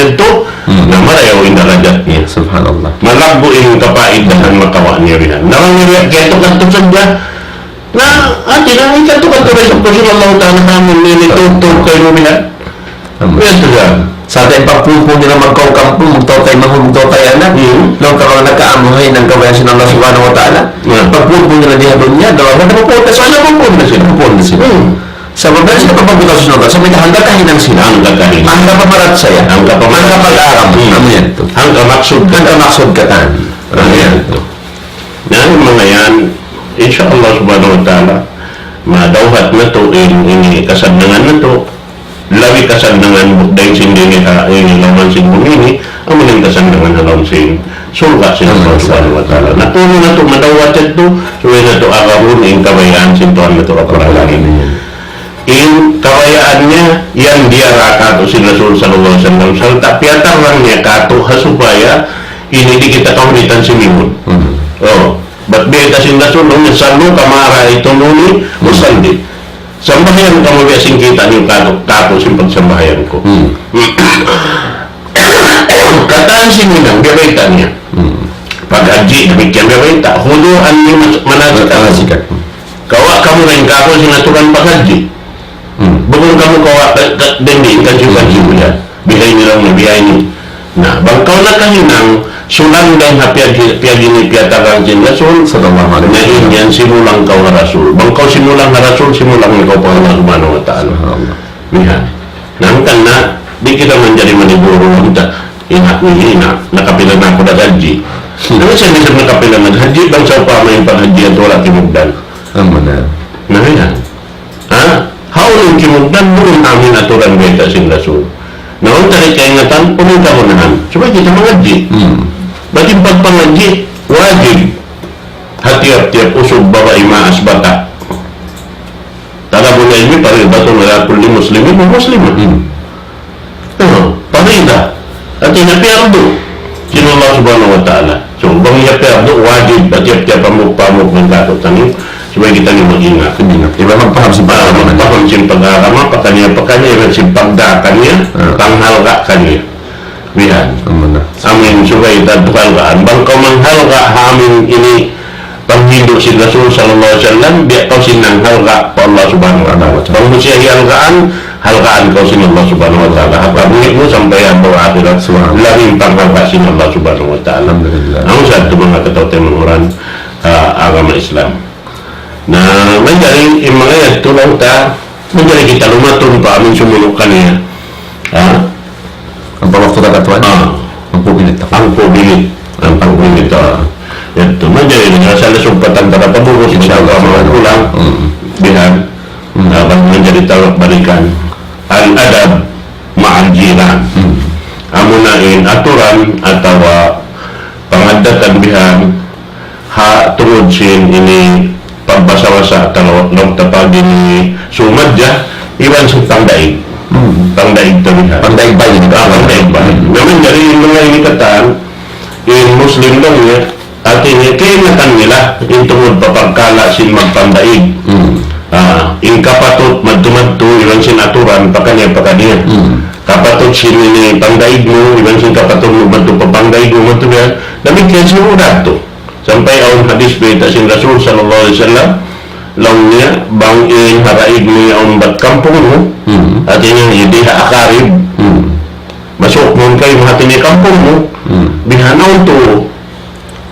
yadtu, na marayaw in darajat niya. Subhanallah. Malaggu' in kapaidahan makawa' niya bihan. Na bang niya kiyatu-katu sadja, na, ah, di' na in katu-katu ra isab pa sin Allah Ta'ala kami ini tutur kaymu bihan. Amin. Bihan tuud. Sa' in pagpungpung nila magkaw kampung, magtaw-taymanghuran, magtaw-tayanak. Hmm. Laung ka bang nakaamuhay in kabayaan sin Allah Subhanahu wa Ta'ala. Hmm. Pagpungpung nila di ha dunya, daw, wala' na pupunta sila. Wala' na pupunta sila. Pupunta sila. Hmm. Sabab na sila pagpungpung sin Allah, sabab hangka kahinang sila. Hangka kahinang. Hangka pamarachaya. Hangka pamarachaya. Hangka pag-aram. Hmm. Amu yan tuud. Hangka maksud. Hangka maksud katan. Amu yan tuud. Na, in manga yan, insya Allah Subhanahu wa Ta'ala, madawhat natu' in, ini kasaddangan natu'. labi kasannangan dayn sin dini ha, ini, lawm sin bumi ini, amu in kasannangan ha lawm sin surga' sin Allah Subhanahu wa Ta'ala. Na, unu natu' madawat yadtu, subay natu' agarun in kabayaan sin Tuhan natu' Rabbul Alamin. In kabayaan niya, yan diyara kātu' sin Rasul sallallahu alayhi wasallam. Sarta' piyatarrang niya kātu' ha supaya ini di' kita kahulitan simingud. Hmm. Oh, bat bayta' sin Rasul, laung niya, "صلوا كما رأيتموني أصلي." Sambahayang kamu biya' sin kita' niyu kātu', kātu' sin pagsambahayang ku. Hmm. Katan sin hinang, biya' bayta' niya. Hmm. Paghajji, damikkiyan biya' bayta'. خذوا عني مناسككم. Manasikakum. Kawa' kamu dayn kāku' sin aturan paghajji. Hmm. Bukun kamu kawa' ka, ka, dindi, in kansiyu-kansiyu yan. Bihaini laung niya, bihaini. Na, bang kaw nakahinang, sulang dayn ha piyag-, piyag-, ini, piyatagang sin Rasul, sallallahu alayhi wasallam, na in yan simulang kaw ha Rasul. Bang kaw simulang ha Rasul, simulang na kaw pa Allah Subhanahu wa Ta'ala. Subhanallah. Bihan. Na, hangkan na, di' kita manjari maniguru, unta, ina, ina, nakapila na aku naghajji. Hmm. Na, minsan, minsan nakapila naghajji, bang sawpama in paghajji yadtu wala' kimugdan. Amu na. Na, yan. Ha? Hawnu in kimugdan, duun amu in aturan bayta' sin Rasul. Na, unta di' kaingatan, unu in kagunahan. Subay kita mangadji'. Hmm. Bat in pagpangadji', wajib. Ha tiyap-tiyap usug babai, maas, bata'. طلب العلم فريضة على كل مسلم ومسلمة. Hmm. Unu, parida. Hāti niya piyardu sin Allah Subhanahu wa Ta'ala. So, bang niya piyardu, wajib, ha tiyap-tiyap hambuuk-hambuuk sin kātu'niyu, subay kitaniyu mag-ingat. Mag-ingat. Iban magpaham sin pag-agama. Ah, magpaham sin pag-agama, pakaniya-pakaniya, iban sin pagdā kaniya, ah, panghalga' kaniya. Bihan. Amu na. Amin subay ta tukalgaan. Bang kaw manghalga' ha amin ini panghindu' sin Rasul sallallahu alayhi wasallam, biya' kaw sin nanghalga' pa Allah Subhanahu wa Ta'ala. Bang mu siya hihalgaan, halgaan kaw sin Allah Subhanahu wa Ta'ala. Ha pagbuhi' mu sampay ha adlaw akhirat, subhanallah, labi in panghalga' sin Allah Subhanahu wa Ta'ala. Alhamdulillah. Amu sa yadtu manga kataw-taymanghuran, ah, agama Islam. Na, manjari, in manga yadtu laung ta, manjari kita lumatun pa amin sumunu' kaniya. Ha? Ampa waktu taga tuan? Ah. Hangpu' minit ta. Hangpu' minit. Hangpu' minit, ah. Yadtu, manjari na, asal sugpatan ta pa bukun, insya Allah, insya Allah, manga kulang. Hmm. Bihan. Hmm. Ah, bang manjari ta balikan. الأدب مع الجيران. Hmm. Amuna in aturan atawa pangaddatan bihan ha tungud sin ini pagbasa-basa, laung ta pag ini sumadja, iban sin pangdaig. Hmm. Pangdaig ta bihan. Pangdaig bay ini. Ah, pangdaig bay. Hmm. Na manjari in manga ini katan, in Muslim laung niya, hāti niya, kaingatan nila in tungud pa pagkala' sin magpangdaig. Hmm. Ah, in kapatut madtu-madtu, iban sin aturan, pakaniya-pakaniya. Hmm. Kapatut sin ini pangdaig mu, iban sin kapatut mu madtu pa pangdaig mu, madtu biya'. Damikkiyan sin udat tu. Sampay awn hadith bayta' sin Rasul sallallahu alayhi wasallam, laung niya, bang in ha daig mu yaun bat kampung mu, hmm, hāti niya, di' ha akarib. Hmm. Masuuk mawn kaymu, hāti niya, kampung mu. Hmm. Bihan awn tu.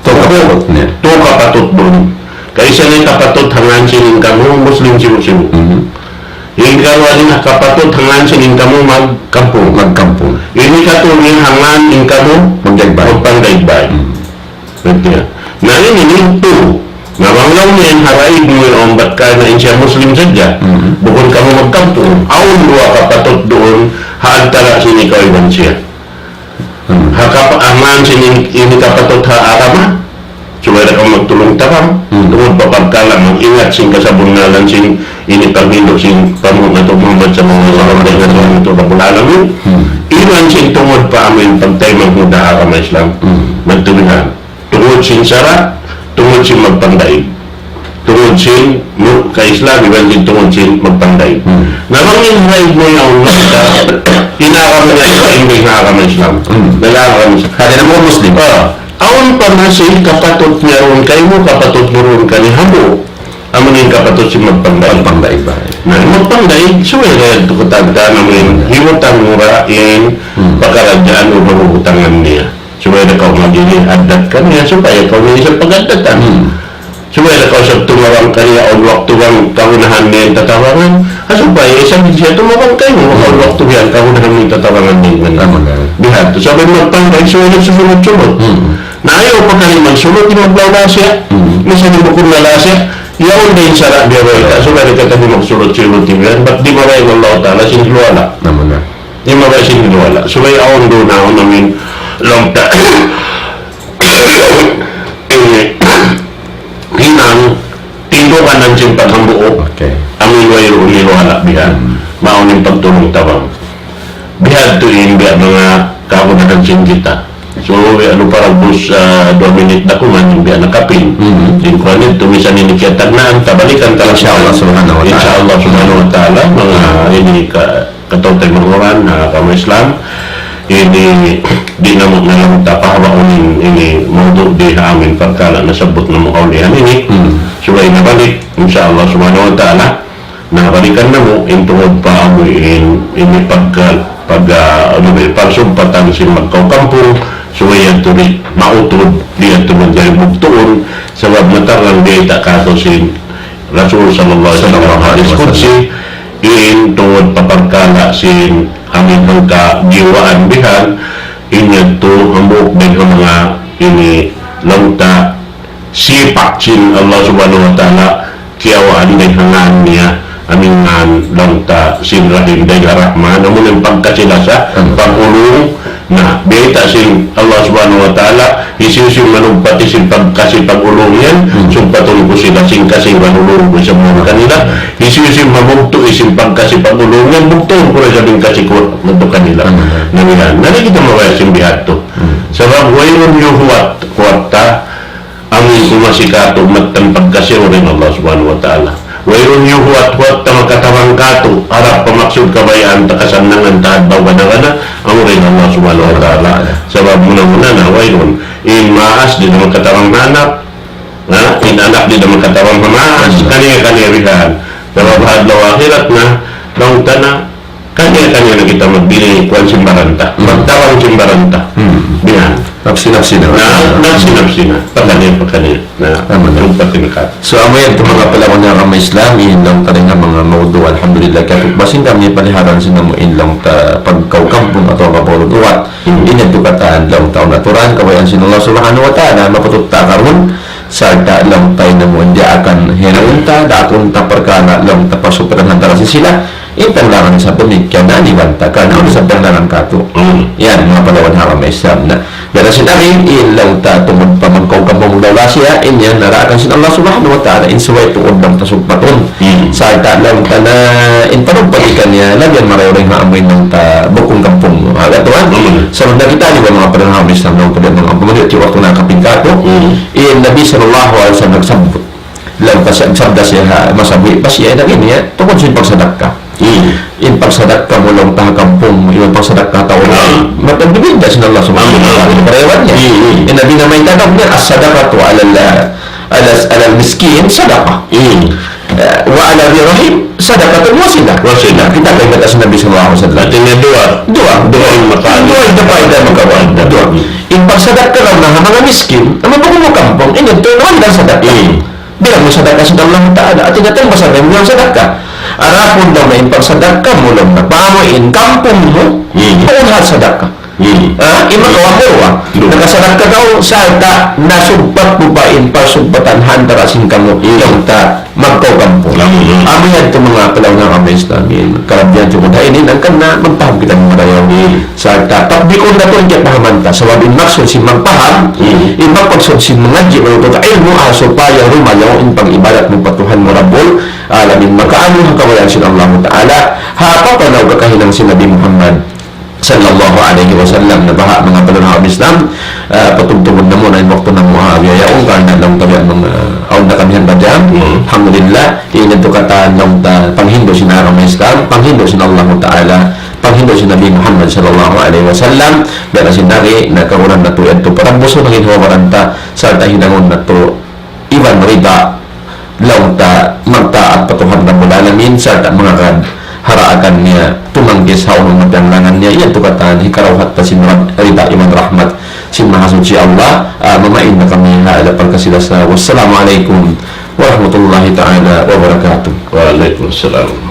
Tu kapatut niya. Tu kapatut duun. Kaisa niya kapatut ha ngān sin in kamu Muslim sibu'-sibu'. Hmm. In karuwa niya kapatut ha ngān sin in kamu magkampung. Magkampung. Ini katu' niya ha ngān in kamu magdaig bay. Magpangdaig bay. Hmm. Hāti niya. Na ini in tu. Na bang laung niya in ha daig mu yaun bat karna' in siya Muslim sadja. Hmm. Bukun kamu magkampung. Awn duwa kapatut duun ha antara' sin ikaw iban siya. Hmm. Ha kap-, ha ngān sin in-, ini kapatut ha agama. Subay da kamu magtulung-tabang. Hmm. Tungud pa pagkala' mag-ingat sin kasabunnalan sin ini panghindu' sin panghu' natu' Muhammad sallallahu alayhi wasallam, natu' Rabbul Alamin. Hmm. Iban sin tungud pa amin pagtaymanghud ha agama Islam. Hmm. Madtu bihan. Tungud sin sara', tungud sin magpangdaig. Tungud sin mu-, ka-Islam, iban sin tungud sin magpangdaig. Hmm. Na bang in ha daig mu yaun, in agama niya, in agama Islam. Hmm. Nag-agama Islam. Hāti niya bukun Muslim. Ah, awn pa na sin kapatut niya duun kaymu, kapatut mu duun kaniya hambuuk. Amu in kapatut sin magpangdaig. Magpangdaig ba? Na, magpangdaig, subay da yadtu katan, amu in, hmm, himutang mu ra in, hmm, pakaradjaan u paghutangan niya. Subay da kaw magdihil addat kaniya, supaya kaw na isab pag-addatan. Hmm. Subay da kaw isab tumabang kaniya, awn waktu bang kagunahan niya in tatabangan. Ha, supaya isab siya tumabang kaymu, awn, hmm, waktu biya' kagunahan niya in tatabangan niya. Tama na. Bihan tu, sabab magpangdaig, subay da susunut-sunut. Hmm. Na ayaw pa kaniya magsunut, di' maglaw na siya. Hmm. Minsan di' bukun na siya. Yaun da in sara' biya' bayta', subay da kita di' magsurut-surut yan, bat di' mabaya' in Allah Ta'ala sin luwala. Namu na. Di' mabaya' sin luwala. Subay awn duun na awn amin, laung ta, eh, hinang, tindukan na sin paghambuuk. Okay. Amin wayruun in luwala bihan. Hmm. Mawn in pagtulung-tabang. Bihadtu in biya' manga kagunahan sin kita. So, ya, lupa ragbus, ah, duwa minit na kuman, biya' na kapin. Mhm. In kuwan yadtu, misan ini kiyatagnaan, tabalikan ta. Insya Allah subhanahu wa ta'ala. Insya Allah subhanahu wa ta'ala, manga ini ka, kataw-taymanghuran, na kama Islam, ini di' namu' na lang ta pahabaun in, ini mawdu' di ha amin parkala' nasabbut namu' kaulihan ini. Mhm. Subay na balik, insya Allah subhanahu wa ta'ala. Na, balikan namu', in tungud pa amu in, ini pagka, pagka, unu ba, pagsugpatan sin magkaw kampung, subay yadtu di' mautud, di' yadtu manjari bugtuun, sabab matarang di' ta katu' sin Rasul sallallahu alayhi wasallam hadis qudsi, in tungud pa parkala' sin amin hangka jiwaan bihan, in yadtu hambuuk dayn ha manga ini laung ta sipak sin Allah Subhanahu wa Ta'ala, kiyawaan dayn ha ngan niya, amu in ngan laung ta sin Rahim dayn ha Rahman, amu in pagkasi-lasa, hmm, pag-ulung, na, biyayta' sin Allah Subhanahu wa Ta'ala, hisiyu-siyu manugpat sin pagkasi pag-ulung yan, hmm, sugpatun ku sila sin kasi pag-ulung ku isab kanila, hisiyu-siyu mamugtu' sin pagkasi pag-ulung yan, bugtuun ku isab in kasi ku kanila. Hmm. Na yan, na di' kita mabaya' sin bihadtu. Hmm. Sabab wayruun yuhuwat, kuwat ta, amu in kumasi katu', mattan pagkasi dayn Allah Subhanahu wa Ta'ala. Wayruun yuhuwat-huwat ta makatabang katu', harap pa maksud kabayaan ta kasannangan ta adlaw gana-gana, amu dayn Allah Subhanahu wa Ta'ala. Sabab muna-muna na wayruun. In maas di' na makatabang ha anak, ha? In anak di' na makatabang ha maas, hmm, kaniya-kaniya bihan. Sabab ha adlaw akhirat na, laung ta na, kaniya-kaniya na kita magbini kuwan sin baran ta. Hmm. Magtabang sin baran ta. Hmm. Bihan. Napsi-napsi na. Na, napsi-napsi na. Pakaniya, pakaniya. Na, amu na. Sugpat in katu'. So, amu yan, manga palangga' ha agama Islam, in laung ta dayn ha manga mawdu', alhamdulillah, kiyatutbas sin kami, paliharan sin amu in laung ta pagkaw kampung atawa pagkaw luwat. Hmm. Ini tukatan laung ta awn aturan, kabayaan sin Allah Subhanahu wa Ta'ala, mapatut ta karun, sarta' laung ta in amu in diyaakan hinangun ta, daakun ta parkala' laung ta pasugpatan hantara sin sila, in tanglangan sa damikkiyan na iban ta, karna' awn isab tanglangan katu'. Hmm. Yan, manga palangga' ha agama Islam na. Biya' na sin ari, in laung ta tungud pa magkaw kampung magdaula siya, in yan naraakan sin Allah Subhanahu wa Ta'ala, in subay tuud laung ta sugpatun. Hmm. Sarta' laung ta na in panugpati kaniya, labi marayaw dayn ha amu in laung ta bukun kampung. Agad tuwan, hmm, sabab na kita ini manga palangga' ha agama Islam, laung ta biya' manga kampung, di' waktu na kapin katu'. Hmm. In Nabi sallallahu alayhi wasallam nagsabbut. Laung ta siya, sabda siya ha, masa buhi' pa siya, in agi niya, tungud sin pagsadakka. Hmm. In pagsadakka mu laung ta ha kampung, in pagsadakka tau. Hmm. Matag dibinda sin Allah Subhanahu wa Ta'ala. Hmm. Parayawan niya. Hmm. In Nabi namayta' niya, "As-sadaqatu ala, ala, ala al-miskin sadaqah. Hmm. Eh, wa ala dhi rahim sadaqatun wa silah." Wa silah. Kita' kay kata sin Nabi sallallahu alayhi wasallam. Hāti niya duwa. Duwa. Duwa in makawa'. Duwa in dapat, duwa in makawa'. Duwa. Hmm. In pagsadakka laung na ha manga miskin, amu bukun mu kampung, in yadtu, in sadakka. Hmm. Bilang mu sadakka sin Allah Ta'ala, hāti niya tumbas na in bilang sadakka. Adapun laung na in pagsadakka mu laung na pa amu in kampung mu, hmm, bukun hat sadakka. Hmm. Ha? In makawa' mu duwa. Duwa. Nakasadakka kaw, sarta' nasugpat mu pa in pagsugpatan hantara sin kamu, hmm, laung ta magkaw kampung. Hmm. Amu yan tuud manga palangga' ha agama Islam, in kalabihan tuud ha ini, hangkan na magpaham kita marayaw. Hmm. Sarta' tatbikun natu' in kiyapahaman ta. Sabab in maksud sin magpaham, hmm, in maksud sin mangadji', manuntut ilmu', ha supaya lumayaw in pag-ibadat mu pa Tuhan mu Rabbul Alamin. Makaanu ha kabayaan sin Allah Ta'ala, ha papanaw kakahinang sin Nabi Muhammad sallallahu alayhi wasallam. Na baha' manga palangga' ha agama Islam, ah, patugtugun namu' na in waktu namu' ha biya' yaun, karna' laung ta biya' manga, ah, awn na kami ha badjang. Hmm. Alhamdulillah, ini tukatan laung ta panghindu' sin agama Islam, panghindu' sin Allah Ta'ala, panghindu' sin Nabi Muhammad sallallahu alayhi wasallam, biya' na sin nari, na kaguran natu' yadtu parambusun in hawa baran ta, sarta' hinangun natu' iban rida, laung ta magtaat pa Tuhan Rabbul Alamin, sarta' mangagad ha daakan niya, tumangkis ha unu in tiyanglangan niya, yadtu katan hikarawhat ta sin rida iban rahmat sin Mahasuchi Allah, ah, mamain na kami ha adlaw pagkasi-lasa. Wassalamu alaykum warahmatullahi ta'ala wabarakatuh. Wa alaykum assalam.